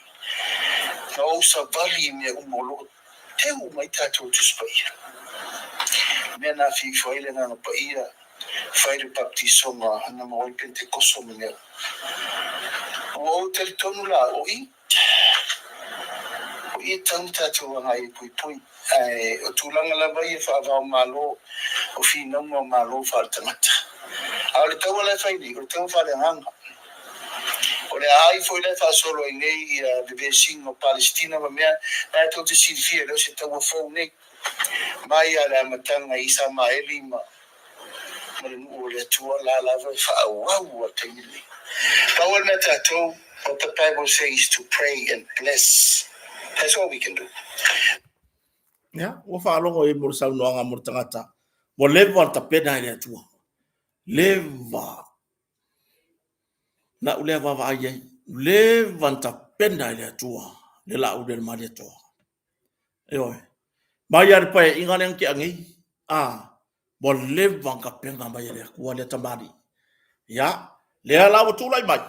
Na ou savali i mea uma o lo o teu mai tatou Tusi Paia. Le mea na afi ifo ai le Agaga Paia, fai le baptisoga na maua ai Pentekoso ma mea uma. Ua ou talitonu la, o i, o i e tatau ona tatou agai e poipoi. Ae o tulaga lava ia faava-o-Malo, o finauga o Malo faale-tagata. A o le taua la e fai nei, o le taua faale-agaga. O le aai foi la e faasolo ai nei ia le vesiga o Palesitina ma mea na e tou te silafia e le o se taua fou nei. Mai lava i le amataga i Isamaeli ma ma le nuu o le Atua la lava e faaauau lava i le taimi lenei. Pau lava le mea tatou, what the Bible says is to pray and bless. That's all we can do. Ia, ua faalogo i mo le saunoaga mo le tagata. Ua leva le tapena e le Atua. Leva. La'u lea vaavaai i ai, leva na tapena e le Atua le la'u le Malietoa. Ioe. Mai lava i le paeaiga lea na tea nei, a, ua leva na tapena mai e le Atua lea tamalii. Ia, lea la ua tulai mai,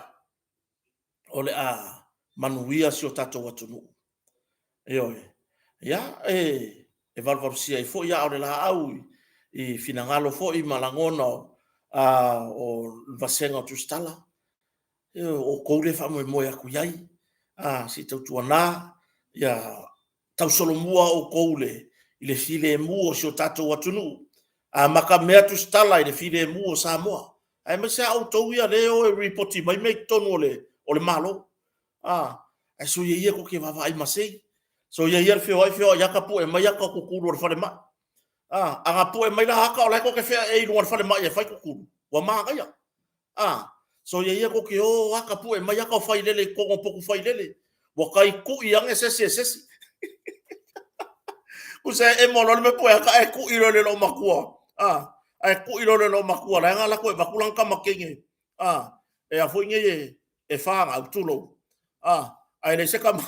o le a manuia si o tatou atunuu. Ioe. Ia, e, e valuvalusia ai foi aa o le laau i, i finagalo foi ma lagona o, a, o le vasega o Tusitala. Ioe, o outou lea e faamoemoe atu i ai. A, se i tautuana, ia tausolomua outou le, i le filemu o si o tatou atunuu. Amata mea Tusitala i le filemu o Samoa. Aemaise a outou ia lea e o e ripoti mai mea i totonu o le, o le Malo. A, ae soia ia tou te vaavaai masei. Soia ia le feoai feoai ata pue mai ata o tutulu o le falemai. A, a na pue mai la ata o la e tou te feaei i luga o le falemai e fai tutulu. Ua manaia. A, soia ia tou te o ata pue mai ata o failele i totonu o potu failele. Ua tai tui ane se isi e se isi. Tusa e emo loa le mea pue ata ae tui loa i le loomatua. A, ae tui loa i le loomatua la e na alu atu e avatu lana tama teine. A, e a foi nei e, e whāngau, tulou. A, ae leai se tama.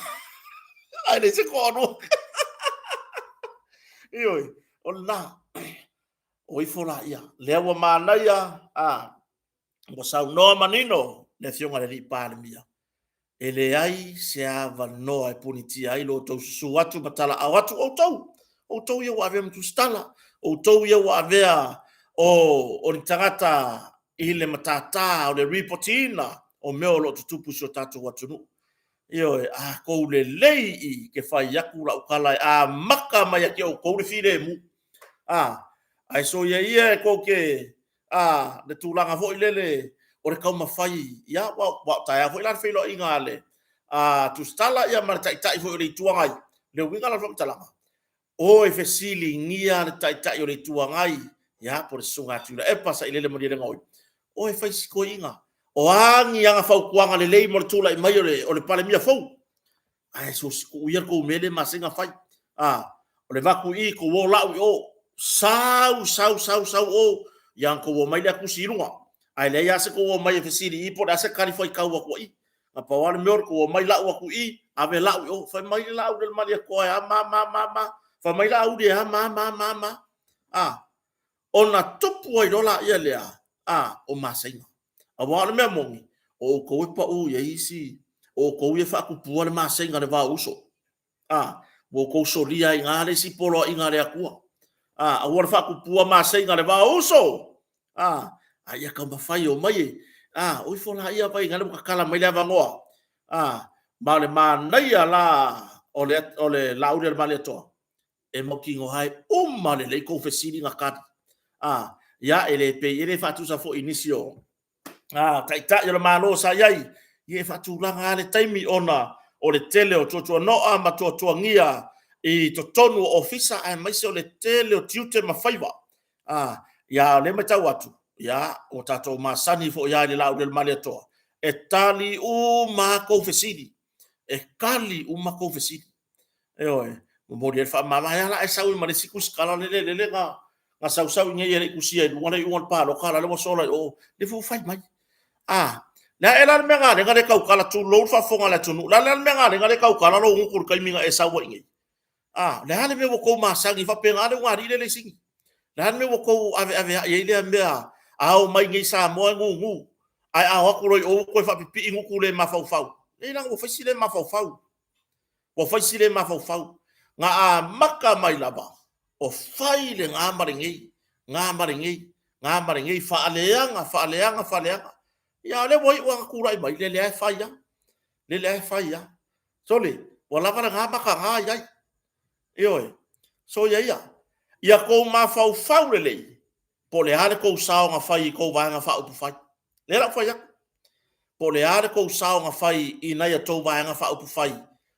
Ae leai se toalua. Ioe, o lena. O ifo laia. Lea ua manaia, a, ua saunoa manino le Afioga i le Alii Palemia, e leai se avanoa e punitia ai lo outou susu atu ma talaau atu outou, outou ia ua avea ma tusitala, outou ia ua avea o ni tagata i le matata o le ripotiina o mea o lo o tutupu i si o tatou atunuu. Ioe, a tou lelei i i, ke fai atu lau tala e amata mai ia te outou le filemu. A, ae soia ia e tou te a, le tulaga foi lele o le taumafai, ia, aua o taeao foi la le feiloaiga a le Tusitala ma le Taitai foi o le Itu Agai. O le uiga la o le faamatalaga, o e fesiligia le Taitai o le Itu Agai, ia, po o le Susuga ia Tuilaepa Sailele Malielegaoi, o e fai si toeaina. O a ni ana fautuaga lelei mo le tulai mai o le Palemia fou, ae so o se tuu ia le tou mea lea e masani ona fai. A, o le avatu i i, tou o lau i o, sau sau sau sau o, ia ona outou omai lea tusi i luga. Ae leai lava se tou omai e fesili i i po o le a se talifuaitau atu a i i. Na pau lava le mea o le tou omai lau atu i i, ave lau i o. Fai mai le Laauli a le Malietoa e a ma ma ma? Fai mai Laauli e a ma ma ma? A, ona tupu ai loa lea lea, a, o maseiga. Aua o le mea moni, o outou e pau i ai isi, o outou ia e faatupua le maseiga i le va o uso. A, ua outou solia ai i ina le isi poloaiga a le Atua. A, aua le faatupua maseiga i le va o uso. A, a ia taumafai e omai e, a, o ifo laia vai ina ua tatala mai le avanoa. A, ma o le manaia la o le Laauli a le Malietoa, e mautinoa e uma lelei tou fesili na tali. A, ia, e le pei, e le faatusa foi i nisi o taitai o le Malo sa i ai, ia e faatulaga lava le taimi ona o le tele o tuatuanoa ma tuatuagia i totonu o ofisa aemaise o le tele o tiute ma faiva. A, ia, a o lea e matau atu, ia, ua tatou masani foi lava i le Laauli a le Malietoa, e tali uma lava tou fesili, e tali uma tou fesili. Ioe, momoli ai le faamama. Ae a la a e sau ai ma le isi tusitala lele na sau sau i inei e le i tusia i luga le iuga o le palota, a o lale ua sola i o, lea foi ua fai mai. A, le a ea la le mea na ala ai ona le tautala, tulou le faafofoga a le atunuu, o le a la le mea na ala ai ona le tautala lou gutu i le taimi na e sau ai i inei? A, o le a le mea ua outou masani, e faapena le ulugalii lea e sigi. O le a le mea ua outou aveaveai ai lea mea, a o mai iinei i Samoa e gugu, ae a o atu loa i o ua toe faapipii gutu le mafaufau. Leai leaga ua fai si le mafaufau. Ua fai si le mafaufau. Na amata mai lava o fai lena ma lenei, na ma lenei, na ma lenei, faaleaga, faaleaga, faaleaga. Ia a o lea ua iu lava ina tulai mai, lele lava e fai lava, lele lava e fai lava. Sole, ua lava lena mataga i ai. Ioe. Soia ia, ia outou mafaufau lelei po o le a le tou sao na fai i tou Vaega Faaupufai. Lea la ua fai atu. Po o le a le tou sao na fai i nai a outou Vaega Faaupufai,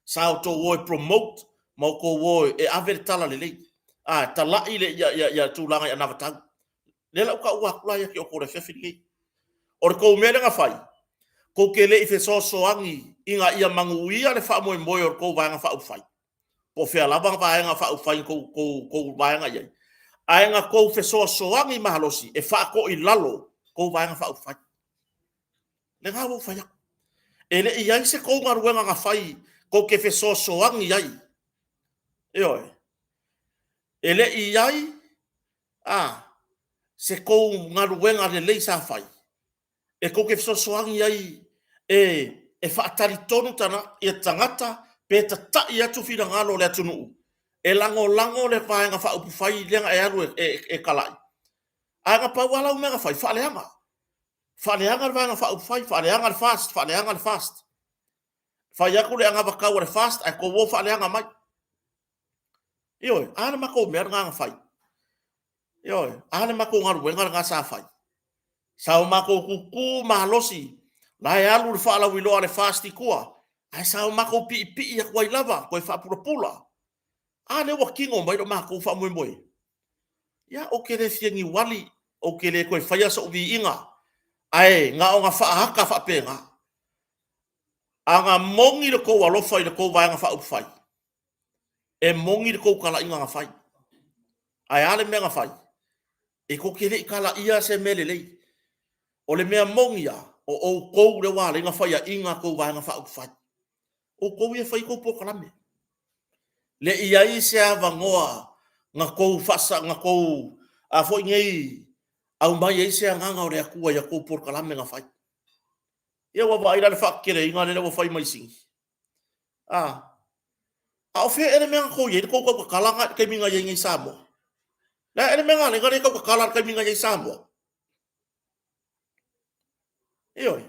sa outou o e promote ma outou o e ave le talalelei, a, e talai le tulaga i anavatau. Lea la ua taua atu la ia te outou i le afiafi lenei. O le tou mea lea na fai, tou te le i fesoasoani ina ia manuia le faamoemoe o le tou Vaega Faaupufai, po o fea lava Vaega Faaupufai na tou vaega i ai, ae na tou fesoasoani malosi e faatoilalo tou Vaega Faaupufai. Lena ua ou fai atu. E le i i ai se tou galuega na fai tou te fesoasoani ai. Ioe. E le i i ai se tou galuega lelei sa fai e tou te fesoasoani ai e faatalitonu tagata pe tatai atu finagalo o le atunuu e lagolago le Vaega Faaupufai lea na e alu e talai. Ae na pau lava lau mea na fai, faaleaga. Faaleaga le Vaega Faaupufai, faaleaga le FAST, faaleaga le FAST. Fai atu le anavatau a le FAST ae tou o faaleaga mai. Ioe, a le matou mea lena na fai? Ioe, a le matou galuega lena sa fai? Sa o matou tutu malosi, la e alu le faalauiloa a le FAST i tua, ae sa o matou piipii atu ai lava, toe faapulapula. A lea ua tino mai lo matou faamoemoe? Ia, ou te le fia niuali, ou te le toe faia sou viiga, ae na ona faaata faapena. A na moni lo outou alofa i le tou Vaega Faaupufai, e moni le tou talaiga na fai. Ae a le mea na fai? E tou te le i talaia se mea lelei. O le mea moni lava, o outou lea ua ala ai ona faiaina a outou Vaega Faaupufai. O outou ia e fai a outou polokalame. Le i ai se avanoa na tou faasa, na tou a foi nei aumai ai se agaga o le Atua i a tou polokalame na fai. Ia ua vaai la le faateteleina lea ua fai mai sini. A, a o fea ea le mea na tou i ai le tou tautatala na i le taimi na i ai nei Samoa? Le a ea le mea na ala ai ona le tautatala i le taimi na i ai Samoa? Ioe.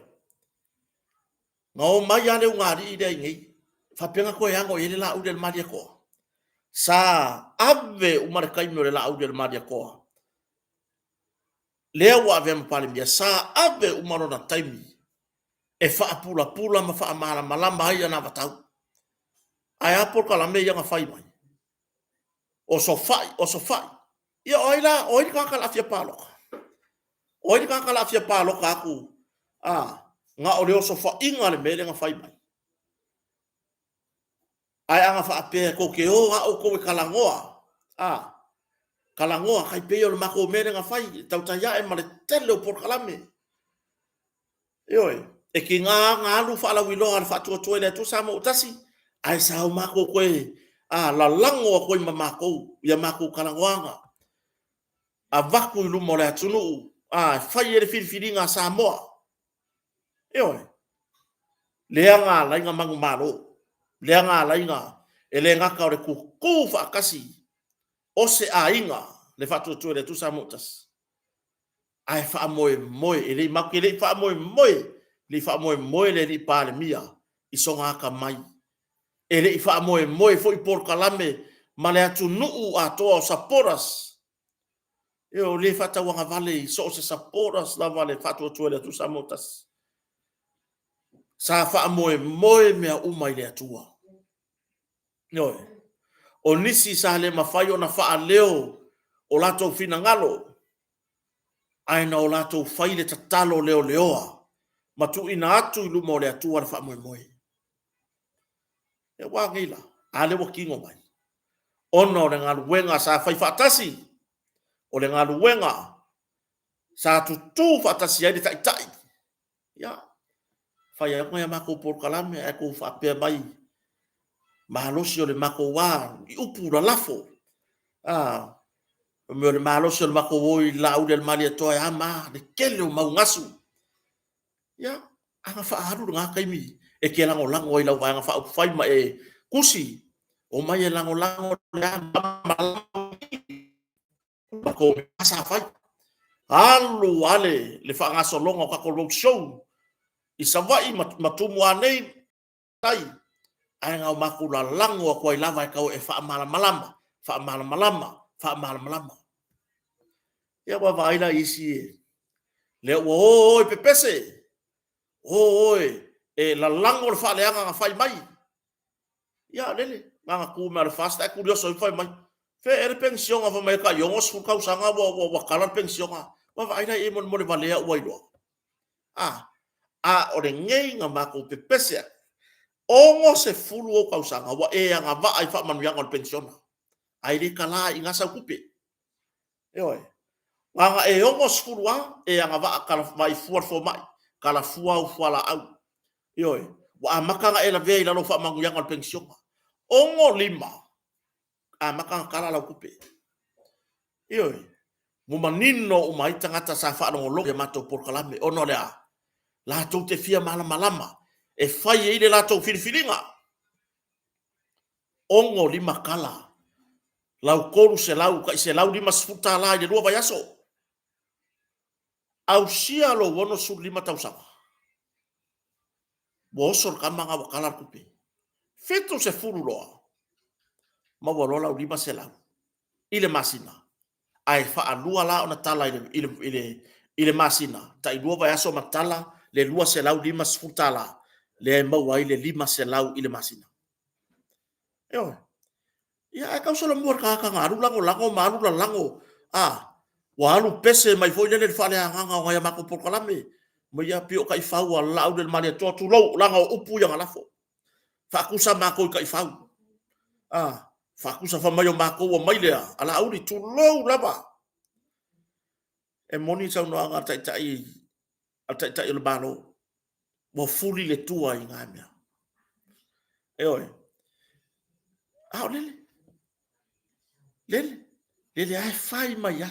Na omai lava le ulugalii lea i inei, faapea na toe ano i ai le Laauli a le Malietoa. Sa ave uma le taimi o le Laauli a le Malietoa, lea ua avea ma Palemia, sa ave uma lona taimi e faapulapula ma faamalamalama ai anavatau. Ae a polokalame ia na fai mai? Osofai, osofai. Ia o ai la, o ai le tagata o le a fia palota? O ai le tagata o le a fia palota atu a na o le osofaiga le mea lea na fai mai? Ae ana faapea tou te o lava outou e talanoa, a talanoa tai pei o le matou mea lea na fai, le tautai ae ma le tele o polokalame. Ioe, e tiga lava ona alu faalauiloa a le Faatuatua i le Atua Samoa ua Tasi, ae sa o matou toe lalago atu ai ma matou i a matou talanoaga, avatu i luma o le atunuu, a, e fai ai le filifiliga a Samoa. Ioe, lea na ala ai ona manumalo, lea na ala ai ona, e le gata o le tutu faatasi o se aiga, le Faatuatua i le Atua Samoa ua Tasi, ae faamoemoe, e le, matou te le i faamoemoe, le i faamoemoe le alii Palemia i sona atamai. E le i faamoemoe foi polokalame ma le atunuu atoa o supporters. Ioe, e le faatauagavale i so o se supporters lava le Faatuatua i le Atua Samoa Tasi. Sa faamoemoe mea uma i le Atua. Ioe. O nisi sa le mafai ona faaleo o latou finagalo, ae na o latou fai le tatalo leoleoa ma tuuina atu i luma o le Atua le faamoemoe. Ia ua a nei la? A lea ua tino mai. Ona o le galuega sa fai faatasi, o le galuega sa tutu faatasi ai le Taitai. Ia, fai atu nai a matou polokalame ae tou faapea mai, malosi o le matou a, i upu lalafo, a, o le malosi o le matou o i Laauli a le Malietoa e a ma a, le tele o mau gasu. Ia, a na faaalu lena taimi e te lagolago ai i lau Vaega Faaupufai ma e tusi, omai e lagolago le matou mea sa fai. Alu lava le faagasologa o tatou road show i Savaii ma Tumua nei, tai, ae na o matou lalago atu ai lava e tau e faamalamalama, faamalamalama, faamalamalama. Ia ua vaai la i isi lea ua o o e pepese, o o e lalago le faaleaga na fai mai. Ia lele, na ona tu mai lava o le FAST ae tulioso ifo fai mai, fea ea le penisiona fai mai e tai 60 tausaga ua tala le penisiona. Ua vaai la i ai mo le valea ua iloa. A, a o lenei na matou pepese ai, 60 ou tausaga ua e agavaa i faamanuiaga o le penisiona, ae le tala i ina sau tupe. Ioe. Na ona e 60 lava, e agavaa, vaai fua le fomai, tala fua au fualaau. Ioe. Ua amata ona e lavea i lalo o faamanuiaga o le penisione. 65, amata ona tala lau tupe. Ioe. Ua manino uma ai tagata sa faalogologo i a matou polokalame, ona o le a? Latou te fia malamalama e fai ai le latou filifiliga. 65 tala, lau 300, tai $150 i le 2 vaiaso. Ausia lou 65 tausaga, ua oso le tama lena ua tala le tupe. 70 loa, maua loa lau $500 i le masina, ae faalua la ona tala i le masina, tai 2 vaiaso ma tala le $250 lea e maua ai le $500 i le masina. Ioe. Ia ae tau solomua i le tagata na alu lagolago ma alu lalago, a, ua alu pese mai foi lele i le faaleagaga o nai a matou polokalame, ma ia pei o taifau a Laauli ma le Malietoa, tulou, leaga o upu ia na lafo. Faatusa matou i taifau. A, faatusa fai mai o matou omai lea a Laauli, tulou lava. E moni le saunoaga a le Taitai, a le Taitai o le Malo, ua fuli le tua i na mea. Ioe. A o lele, lele, lele a e fai mai a.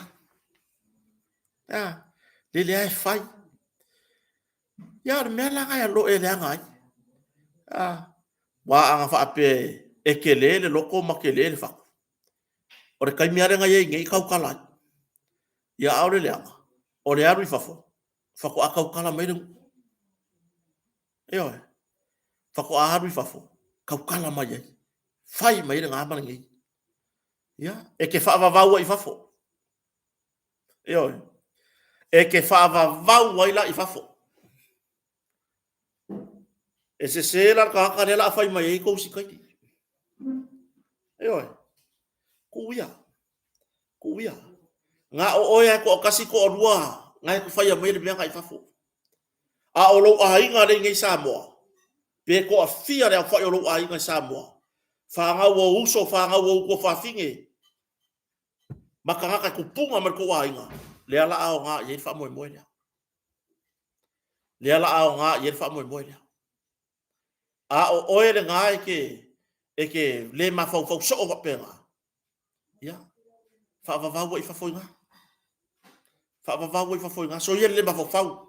A, lele a e fai. Ia, o le mea la nga e lo e leaga ai. A, wa a faapea e tele le loto ma tele le fatu. O le taimi lava lea na i ai nei tautala ai. Ia a o le leaga, o le alu i fafo, faatoa tautala mai le nuu. Ioe, faatoa alu i fafo, tautala mai ai, fai mai ai lena ma lenei. Ia, e te faavavau ai i fafo. Ioe, e te faavavau ai la i fafo. E sese la le tagata lea o le a fai mai ai tou sikaili. Ioe, tuu ia, tuu ia. Na o oe lava e toatasi, toalua na e te faia mai le mea na i fafo. A o lou aiga lea i inei i Samoa, pe toafia le aofai o lou aiga i Samoa, fanau ou uso, fanau ou tuafafine, ma tagata e tupuga mai le tou aiga, lea o le a aoga i ai le faamoemoe lea. Lea o le a aoga i ai le faamoemoe lea. A o oe lena e te, e te le mafaufau soo faapena, ia, faavavau ai i fafo i ina. Faavavau ai i fafo i ina. Soia le le mafaufau.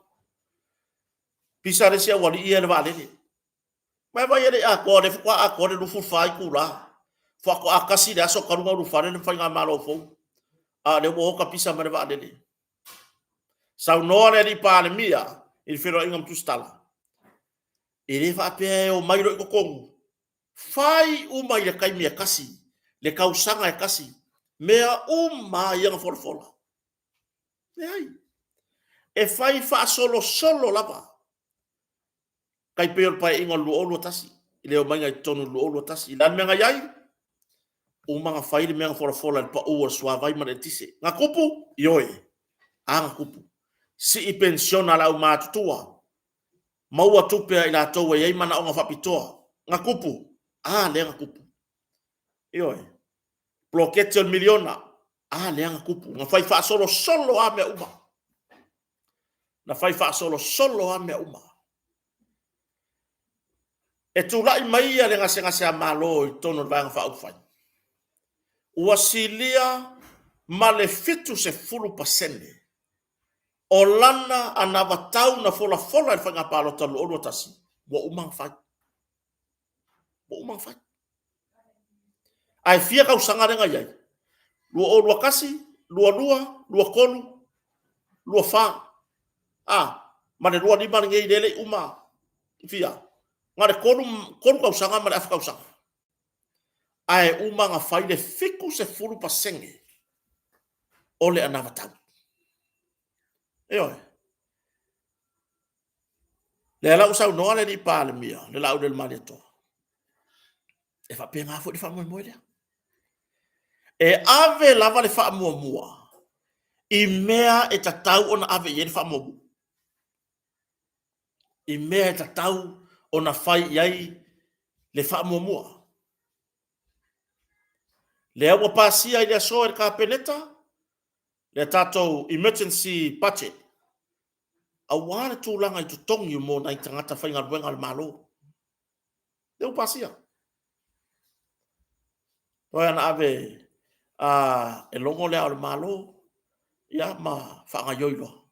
Pisa le isi aualii ia i le vaalele. Ma e vaai e le i atoa, o lea faatoa atoa le 24 itula. Faatoa tasi le aso talu ona ulufale le faigamalo fou. A o lea ua o tapisa mai le vaalele. Saunoa le alii Palemia i le feiloaiga ma Tusitala, e le faapea e omai loa i totonu, fai uma i le taimi e tasi, le tausaga e tasi, mea uma lava ia na folafola. Leai. E fai faasolosolo lava. Tai pei o le Paeaiga o le 2021, i le omaiga i totonu o le 2021. O le a le mea na i ai? Uma ona fai le mea na folafola i le pau o le suavai ma le eletise. Na tupu? Ioe. A na tupu? Sii penisiona a le aumatutua. Maua tupe a i latou e i ai manaoga faapitoa. Na tupu? A lea na tupu. Ioe. Poloketi o le miliona. A lea na tupu. Na fai faasolosolo lava mea uma. Na fai faasolosolo lava mea uma. E tulai mai ia le gasegase a Malo i totonu o le Vaega Faaupufai, ua silia ma le 70% o lana anavatau na folafola i le Faiga Palota 2021 ua uma ona fai. Ua uma ona fai. Ae fia tausaga lea na i ai? 2021, 22, 23, 24, a, ma le 25 lenei lea e le i uma. Fia? Na o le 3 tausaga ma le afa tausaga. Ae uma ona fai le 70% o le anavatau. Ioe. Lea la ua saunoa le alii Palemia, le Laaulialemalietoa, e faapena foi le faamoemoe lea. E ave lava le faamuamua i mea e tatau ona ave i ai le faamuamua. I mea e tatau ona fai i ai le faamuamua. Lea ua pasia i le aso e le Kapeneta le tatou emergency budget aua le tulaga i totogi mo nai tagata faigaluega a le Malo. Lea ua pasia. Toe ana ave e logo le Ao o le Malo ia ma faagaioi loa.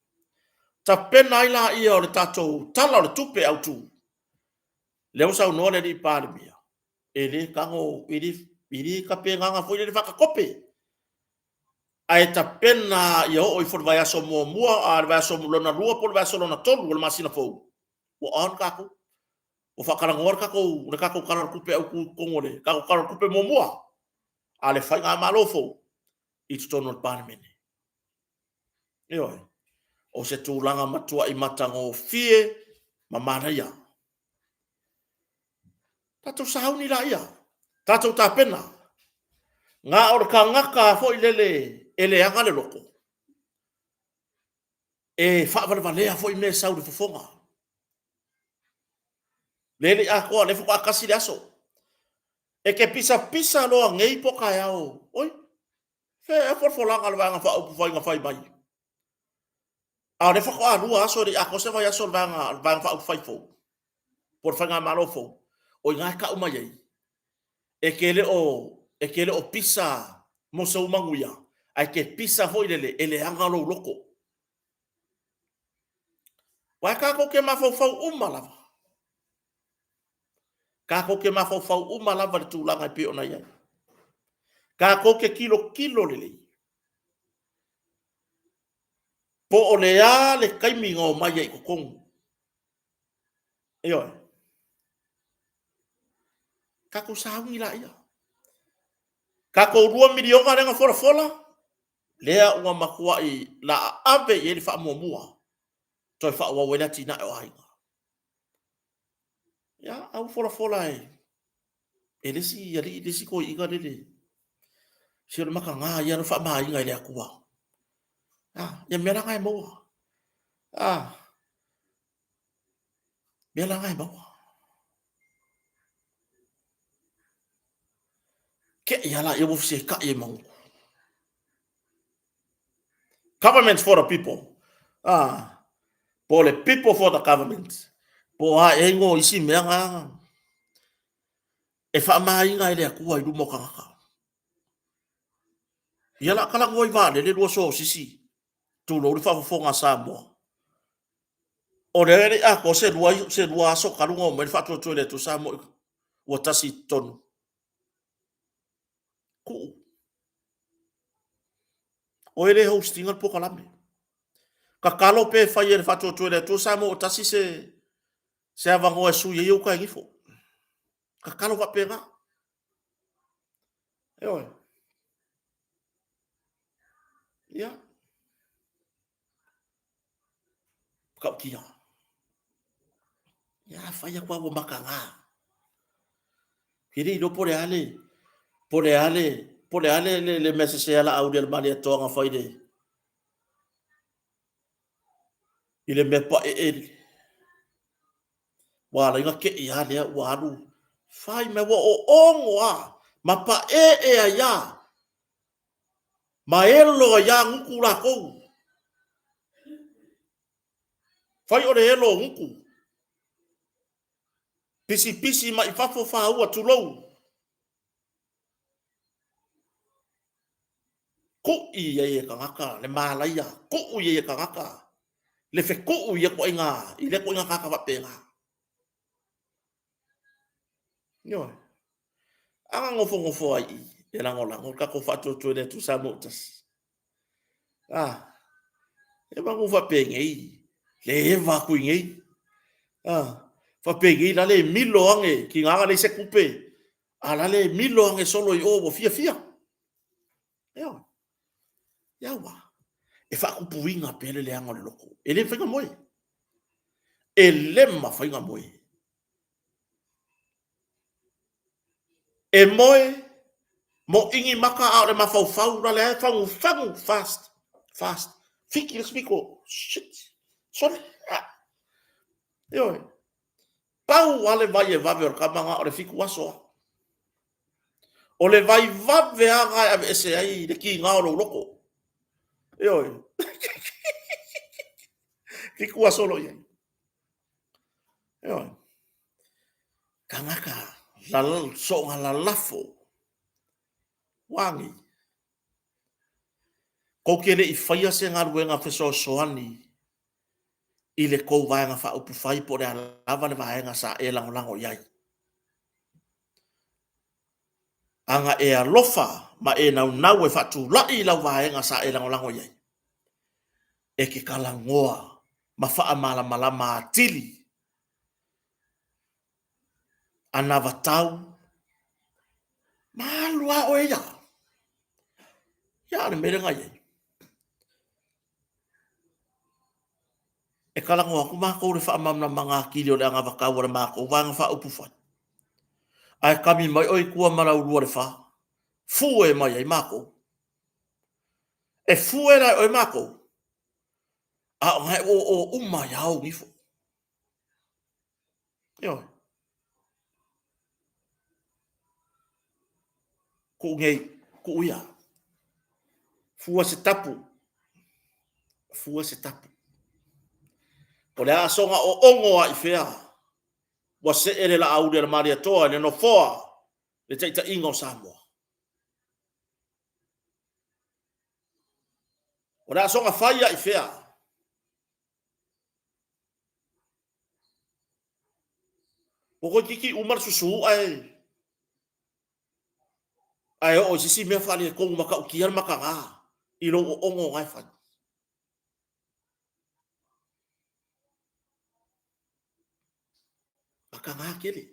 Tapena ai laia o le tatou Tala o le Tupe Autu. Lea ua saunoa le alii Palemia, e le tago, e le, e le tapenaga foi lele faatatope. Ae tapena ia oo ifo le vaiaso muamua, a le vaiaso lona lua po o le vaiaso lona tolu o le masina fou, ua on tatou. Ua faatalanoa le tatou, le tatou Tala o le Tupe Autu i totonu o le tatou Tala o le Tupe muamua a le Faigamalo fou i totonu o le Palemene. Ioe. O se tulaga matuai matagofie ma manaia. Tatou sauni laia, tatou tapena. Na o le tagata foi lele e leaga le loto, e faavalevalea foi mea e sau i le fofoga. Lea e le i atoa, lea faatoa tasi le aso. E te pisapisa loa nei po o taeao, oi, fea ea folafolaga a le Vaega Faaupufai na fai mai? A o lea faatoa lua aso e le i atoa se vaiaso o le Vaega Faaupufai fou, po o le Faigamalo fou, o i ina e tau mai ai, e te le o E ke le o pisa mo sou manuia, ae ke pisa foi lele e leaga lou loto. Uae kakou ke mafaufau uma lava. Kakou ke mafaufau uma lava le tulaga e pei ona i ai. Kakou ke kilokilo lelei. Po o le a le taimi na omai ai i totonu. Ioe. Tatou sauni laia. Tatou $2 miliona lea na folafola, lea ua matuai la ave i ai le faamuamua toe faaauau ai le atinae o aiga. Ia, a ua folafola e e le isi alii, le isi toeaina lele, se o le mataga ia na faamaina e le Atua. Ah, ia mea la na e maua. Ah, mea la na e maua. Keʻi lava laia ua fesetai ai ma gutu. Government for the people. Ah, po o le people for the government. Po o a ea igoa o isi mea na e faamaina e le Atua i luma o tagata. Ia la talanoa i vaalele lua sosisi, tulou le faafofoga a Samoa. O lea e le i atoa se lua, se lua aso talu ona omai le faatuatua i le Atua Samoa ua tasi i totonu. Tuu. Oe le host ina le polokalame. Tatalo pe fai e le faatuatua i le Atua Samoa ua tasi se, se avanoa e sui ai uta e gifo. Tatalo faapena. Ioe. Ia. Matautia. Ia, fai atu lava ua mataga. E le iloa po o le a le, po o le a le, po o le a le, le, le mea sese a Laauli a le Malietoa na fai i le, i le mea paee ua ala ai ona tei lava lea ua alu fai mai ua oono lava ma paee ai lava ma elo ai lava gutu latou. Fai o le elo o gutu. Pisipisi mai fafo faua, tulou. Kuʻi ai e tagata le malaia, kuʻu ai e tagata le fetuu i ia ituaiga, i lea ituaiga tagata faapena. Ioe. A na nofonofo ai i e lagolago le tatou faatuatua i le Atua Samoa ua tasi. Ah, e manu faapenei, le eva atu i nei. Ah, faapenei la le milo ane, tiga na leai se tupe, a la le milo ane solo i o ua fiafia. Ioe. Ia ua. E faatupuina pea le leaga o le loto. E le mafai ona moe. E le mafai ona moe. E moe, moʻini maka a o le mafaufau la lea e fagufagu fast, fast. Fiki le isi pito, shit, sorry. Ah. Ioe. Pau lava le vai e vave o le tama na o le 7 aso lava. O le vai vave lava na e aveese ai le kiga o lou loto. Ioe. 7 aso o lo o i ai. Ioe. Tagata la, soonga lalafo. Ua nei. Kou te le i faia se galuega fesoasoani i le tou Vaega Faaupufai po o le a lava le vaega sa e lagolago i ai. Ana e alofa ma e naunau e faatulai i lau vaega sa e lagolago i ai, e te talanoa ma faamalamalama atili anavatau ma alu lava oe ia. Ia, a o le mea lea na i ai, e talanoa atu matou i le faamalamalamaga atili o le anavatau a le matou Vaega Faaupufai, ae kami mai oe i tua ma lau lua le fa, fue mai ai matou. E fue la e oe matou, a o na e ō uma ai lava ou nifo. Ioe. Kuu nei, kuu ia. Fua se tapu. Fua se tapu. O le a soga oogo a i fea, ua see le Laauli a le Malietoa i le nofoa le taitaiga o Samoa. O le a soga fai a i fea? Ua toeitiiti uma le susu ae ae oo i se isi mea faaletonu matautia le mataga i lou oono na e fai. Mataga tele.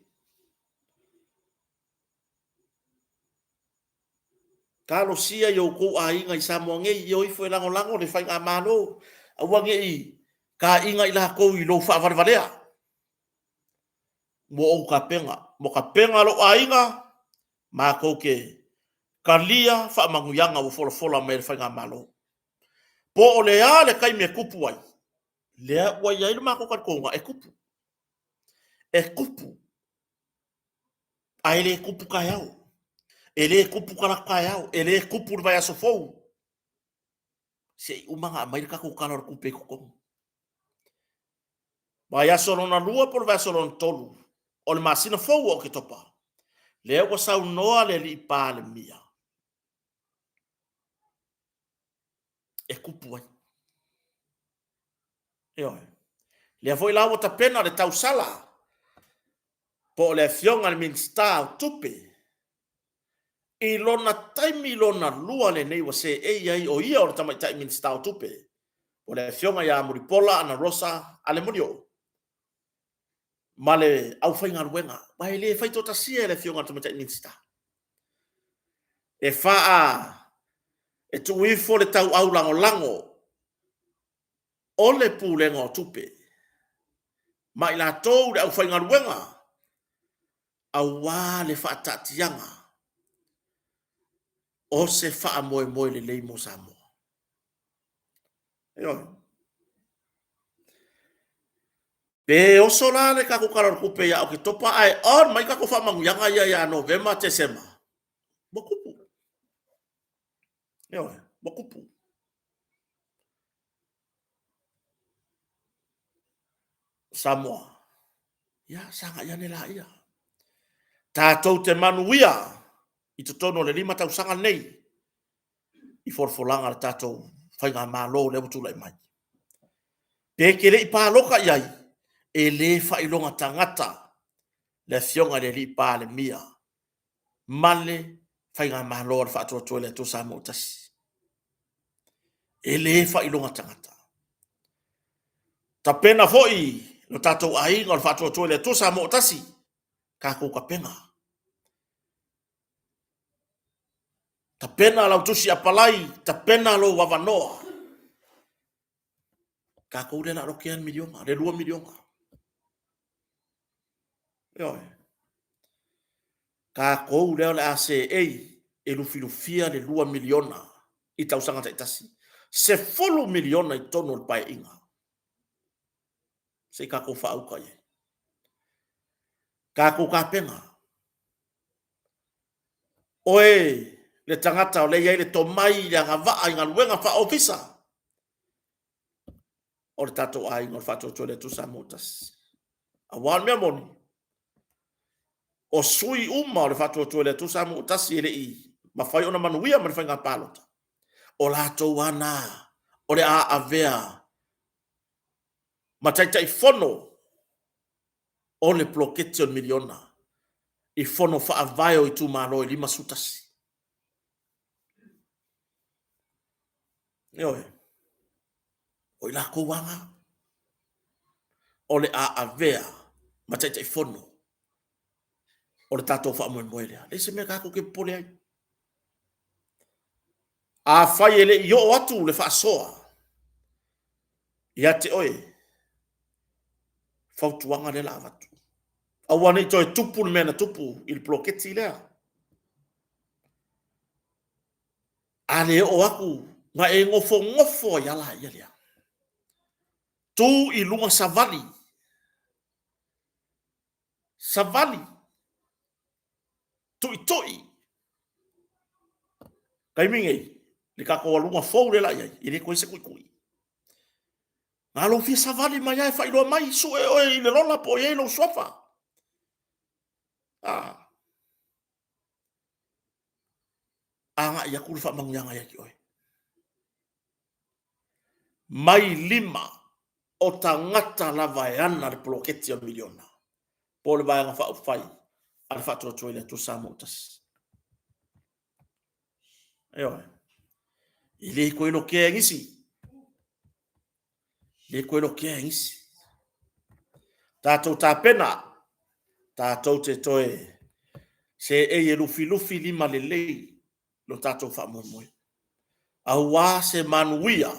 Talosia i outou aiga i Samoa nei, ia o ifo e lagolago le faigamalo, aua ne i taina i latou i lou faavalevalea. Mo ou tapena, mo tapena lou aiga, matou te talia faamanuiaga ua folafola mai e le faigamalo. Po o le a le taimi e tupu ai, lea ua i ai le matou talitonuga e tupu. E tupu. Ae le tupu taeao, e le tupu talaatu taeao, e le tupu le vaiaso fou, se i uma ona aumai le tatou Tala o le Tupe i totonu. Vaiaso lona lua po o le vaiaso lona tolu o le masina fou o Oketopa, lea ua saunoa le alii Palemia e tupu ai. Ioe. Lea foi la ua tapena le tausala po o le Afioga i le Minisita o Tupe i lona taimi lona lua lenei ua seei ai o ia o le Tamaitai Minisita o Tupe, o le Afioga ia Mulipola Anarosa Ale Molioo ma le aufaigaluega, aua e le faitoatasia e le Afioga i le Tamaitai Minisita. E faa e tuu ifo le tauau lagolago o le Pulega o Tupe ma i latou le aufaigaluega aua le faataatiaga o se faamoemoe lelei mo Samoa. Ioe. Pe oso la le tatou Tala o le Tupe ia Oketopa ae on mai tatou faamanuiaga ia ia Novema, Tesema, ua tupu. Ioe, ua tupu. Samoa, ia sagai ane laia. Tatou te manuia i totonu o le 5 tausaga lenei i folafolaga a le tatou faigamalo lea ua tulai mai. Pe te le i palota i ai, e le faailoga tagata le Afioga i le Alii Palemia ma le faigamalo a le Faatuatua i le Atua Samoa ua Tasi. E le faailoga tagata. Tapena foi lo tatou aiga o le Faatuatua i le Atua Samoa ua Tasi, tatou tapena. Tapena lau tusi apalai, tapena lou avanoa. Tatou lea o le a lotea le miliona, le $2 miliona. Ioe. Tatou lea o le a seei e lufilufia le $2 miliona i tausaga taitasi. $10 miliona i totonu o le Paeaiga. Se i tatou faauta i ai. Tatou tapena. Oe le tagata o lea e i ai le tomai i le agavaa i galuega faa-ofisa, o le tatou aiga o le Faatuatua i le Atua Samoa ua Tasi. Aua o le mea moni, o sui uma o le Faatuatua i le Atua Samoa ua Tasi e le i mafai ona manuia ma le faiga palota, o latou lava na o le a avea ma Taitaifono o le poloketi o le miliona i fono faavae o itumalo e 51. Ioe. O i latou lava na o le a avea ma Taitaifono o le tatou faamoemoe lea. Leai se mea tatou te popole ai. Afai e le i oo atu le faasoa ia te oe, fautuaga lea la avatu. Aua ne i toe tupu le mea na tupu i le poloketi lea. A le oo atu, na e nofonofo ai lava laia lea. Tu i luga savali. Savali. Tuitui. Taimi nei, le tatou aluga fou lea la i ai, e le toe i ai se tuitui. Na lou fia savali mai lava e faailoa mai, sue oe i le lola po o i ai lou suafa. Ah. Agai atu le faamanuiaga ia te oe. Mai lima o tagata lava e ana le poloketi o le miliona po o le Vaega Faaupufai a le Faatuatua i le Atua Samoa ua Tasi. Ioe. E le toe lokea e nisi. E le toe lokea e nisi. Tatou tapena, tatou te toe seei e lufilufi lima lelei lo tatou faamoemoe. Aua se manuia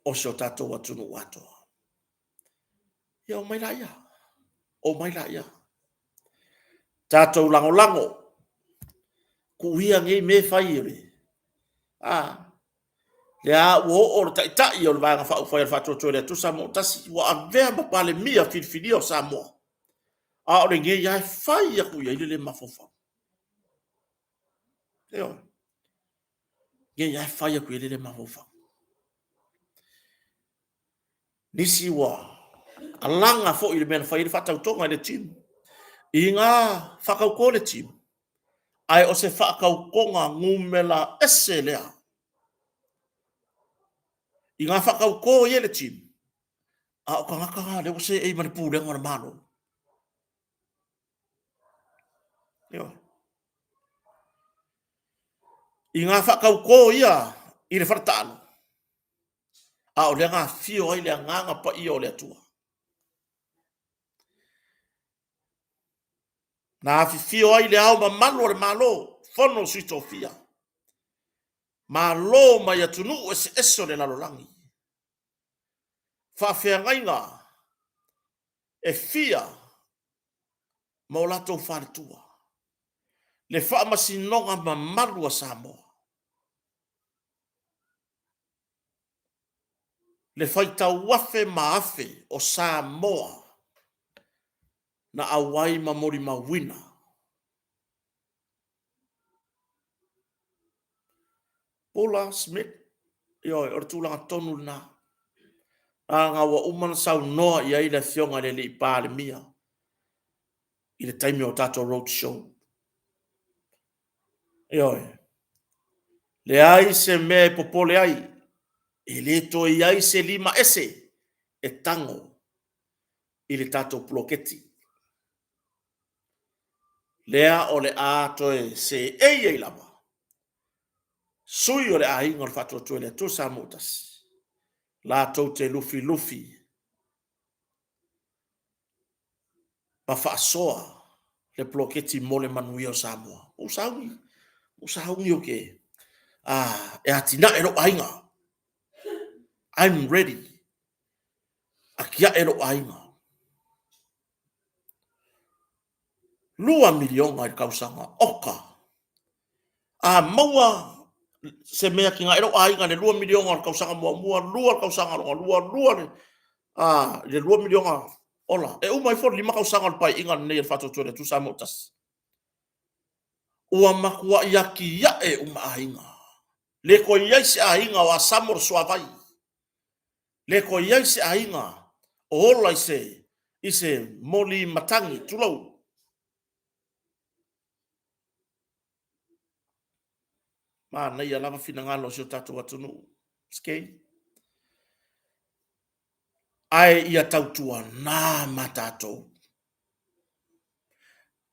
o si o tatou atunuu atoa. Ia omai laia, omai laia. Tatou lagolago, tuu ia nei mea e fai e le, a, lea ua oo le taitai o le Vaega Faaupufai a le Faatuatua i le Atua Samoa ua Tasi, ua avea ma Palemia filifilia o Samoa, a o lenei lava e fai atu i ai le le mafaufau. Ioe. Lenei lava e fai atu i ai le le mafaufau. Nisi ua alaga foi i le mea na fai ai le faatautoga i le gym. I ngā faatauto le gym, ae o se faatautoga numera ese lea. I ngā faatauto i le gym, a o tagata na lea ua seei ma le pulega o le Malo. Ioe. I ngā faatauto ia i le faletaalo, a o lea na afio ai le Agaga Paia o le Atua. Na afifio ai le Ao Mamalu o le Malo, Fono o Sui Tofia, Malo mai atunuu eseese o le lalolagi, faafeagaiga e fia ma o latou faletua, le faamasinoga mamalu a Samoa, le faitau afe ma afe o Samoa na auai ma molimauina Paula Smith, ioe, o le tulaga tonu lena. Leaga ua uma ona saunoa i ai le Afioga i le Alii Palemia i le taimi o tatou road show. Ioe. Leai se mea e popole ai, e le toe i ai se lima ese e tago i le tatou poloketi. Lea o le a toe seei ai lava sui o le aiga o le Faatuatua i le Atua Samoa ua Tasi, latou te lufilufi ma faasoa le poloketi mo le manuia o Samoa. Ua sauni, ua sauni ou te, e atinae lou aiga. I'm ready. Atiae lou aiga. $2 miliona i le tausaga. Oka! A maua se mea atinae lou aiga i le $2 miliona o le tausaga muamua, lua le tausaga lona lua, lua le, a, le $2 miliona, ola, e uma ifo le lima tausaga o le Paeaiga lenei a le Faatuatua i le Atua Samoa ua Tasi. Ua matuai atiae uma aiga. Le toe i ai se aiga o asamo le suavai. Le toe i ai se aiga o ola i se, i se moli matagi, tulou. Manaia lava finagalo o si o tatou atunuu. Skei. Ae ia tautuana ma tatou.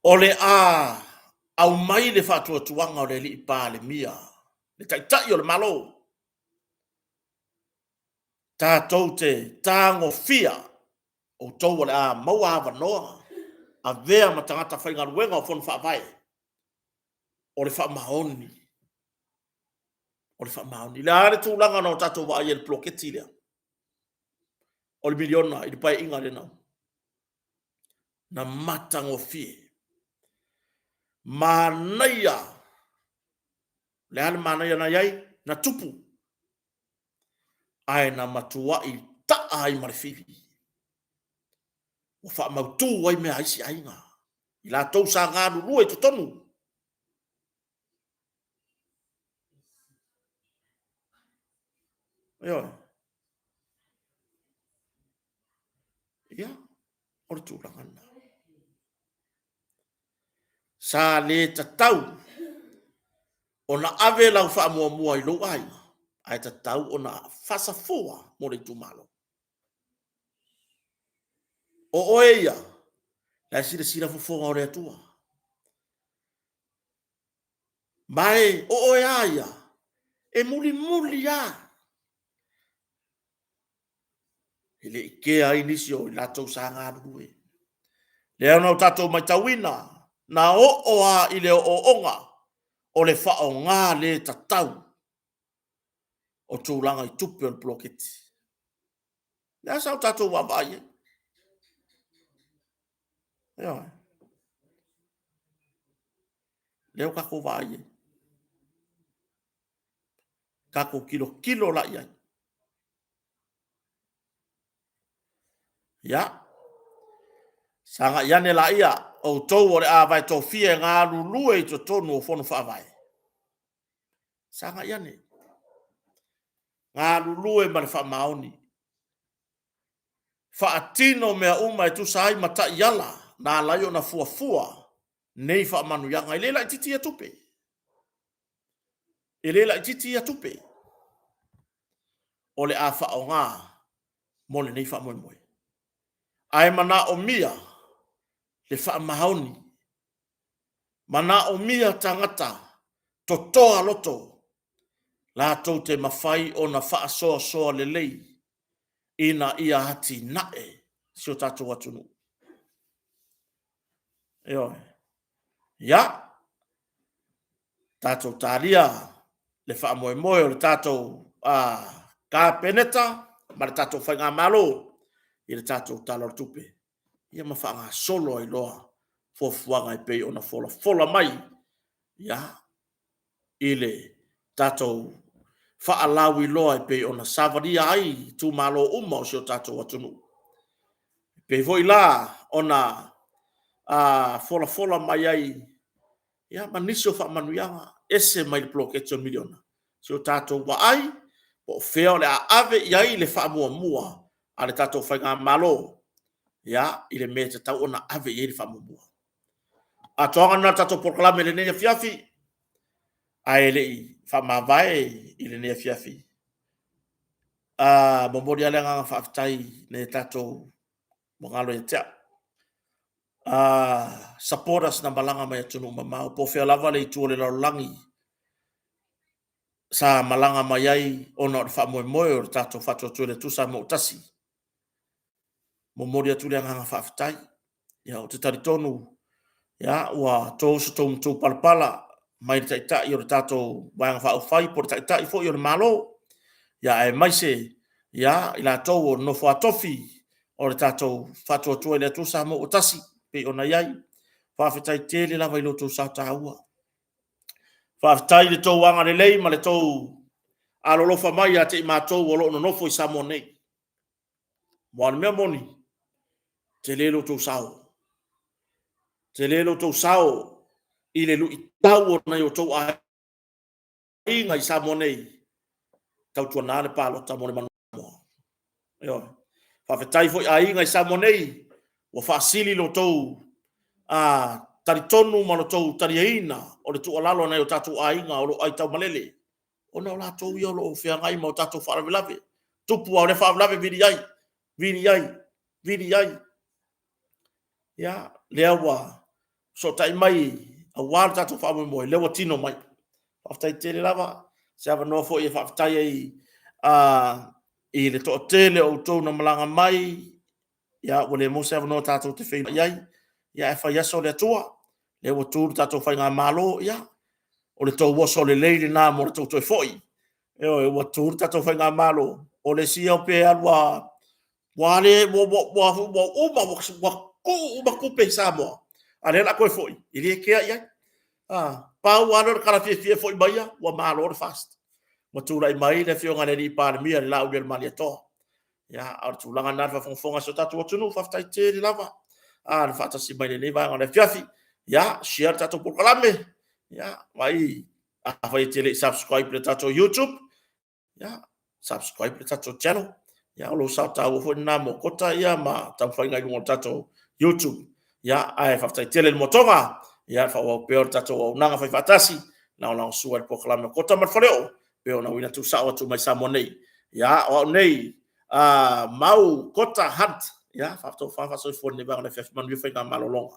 O le a aumai le faatuatuaga o le Alii Palemia, le Taitai o le Malo, tatou te tagofia outou o le a maua avanoa, avea ma tagata faigaluega o Fono Faavae, o le faamaoni. O le faamaoni. Le a le tulaga na o tatou vaai ai i le poloketi lea? O le miliona i le paeaiga lena. Na matagofie. Manaia. Le a le manaia na i ai? Na tupu. Ae na matuai taa ai ma le fili. Ua faamautu ai mea a isi aiga. I latou sa galulue i totonu. Ioe. Ia, o le tulaga lena. Sa le tatau. ona ave lau faamuamua i lou aiga, ae tatau ona faasafua mo le itumalo. O oe ia, la e silasila fofoga o le Atua. Ma e o oe a ia, e mulimuli lava. E le i kea ai nisi o i latou sa galulue. Lea na o tatou matauina, na oo lava i le ooooga o le faaaoga le tatau o tulaga i tupe o le poloketi. Lea sa o tatou vaavaai i ai. Ioe. Lea ua tatou vaai i ai. Tatou tilotilo la i ai. Ia, sagai ane laia, outou o le a vae tofia e galulue i totonu o Fono Faavae. Sagai ane, galulue ma le faamaoni, faatino mea uma e tusa ai ma taiala na ala ai ona fuafua nei faamanuiaga. E le laitiiti ia tupe. E le laitiiti ia tupe o le a faaaoga mo lenei faamoemoe. Ae manaomia le faamaoni, manaomia tagata totoa loto latou te mafai ona faasoasoa lelei ina ia atinae si o tatou atunuu. Ioe. Ia, tatou talia le faamoemoe o le tatou Kapeneta ma le tatou Faigamalo i le tatou Tala o le Tupe, ia ma faagasolo ai loa fuafuaga e pei ona folafola mai, ia, i le tatou faalauiloa e pei ona savalia ai itumalo uma o si o tatou atunuu. E pei foi la ona folafola mai ai ia, ma nisi o faamanuiaga ese mai le poloketi o le miliona, si o tatou vaai po o fea o le a ave i ai le faamuamua a le tatou Faigamalo, ia, i le mea e tatau ona ave i ai le faamuamua. Atoaga lena o le tatou polokalame i lenei afiafi, ae le i faamavae i lenei afiafi, momoli lava le agaga faafetai i le tatou, ua galo ia te au, supporters na malaga mai atunuu mamao, po o fea lava le itu o le lalolagi sa malaga mai ai ona o le faamoemoe o le tatou Faatuatua i le Atua Samoa ua Tasi. Momoli atu le agaga faafetai. Ia, ou te talitonu ia, ua to so tou matupalapala mai le Taitai o le tatou Vaega Faaupufai po o le Taitai foi o le Malo, ia aemaise ia i latou o nofo a tofi o le tatou Faatuatua i le Atua Samoa ua Tasi pei ona i ai. Faafetai tele lava i lo outou sao taua. Faafetai i le tou agalelei ma le tou alolofa mai ia te i matou o lo o nonofo i Samoa nei. Aua o le mea moni, tele lo outou sao. Tele lo outou sao i le luitau o nai o outou aiga i Samoa nei, tautuana le palota mo le manuia o Samoa. Ioe. Faafetai foi aiga i Samoa nei, ua faasili lo outou talitonu ma lo outou taliaina o le tuualalo a nai o tatou aiga o lo o aitaumalele, ona o latou ia o lo o feagai ma o tatou faalavelave. Tupu lava o lea faalavelave, vili ai, vili ai, vili ai. Ia, lea ua fesootai mai aua lo tatou faamoemoe, lea ua tino mai. Faafetai tele lava, se avanoa foi e faafetai ai i le toatele o outou na malaga mai, ia ua le maua se avanoa tatou te feiloai ai, ia ae fai aso le Atua, lea ua tu le tatou faigamalo, ia o le tou oso lelei lena mo le tou toe foi. Ioe, ua tu le tatou faigamalo, o le isi ia pe alu lava, ua uma, ua tuu uma tupe i Samoa, a o lea o le a toe foi, e le kea i ai. Pau lava lea o le tala fiafia e foi mai ia, ua malo le FAST, ua tulai mai le Afioga i le Palemia le Laaulialemalietoa. Ia, a o le tulaga lena i le faafogafoga a si o tatou atunuu, faafetai tele lava le faatasi mai i lenei vaega o le afiafi. Ia, share le tatou polokalame, ia, vaai, afai e te le i subscribe i le tatou YouTube, ia, subscribe le tatou channel. Ia, o lou sao taua foi lena mo kota ia ma taumafaiga i luga o le tatou YouTube. Ia, ae faafetai tele i le motoga, ia, faaauau pea o le tatou auaunaga faifaatasi. lagolagosua i le polokalame o Kota ma le Faleoo, pei ona uina tuusao atu mai Samoa nei. Ia, o au nei, Mau Kota Hunt, ia, faatofa faasoifua i lenei vaega o le afiafi. Manuia faiga malologa.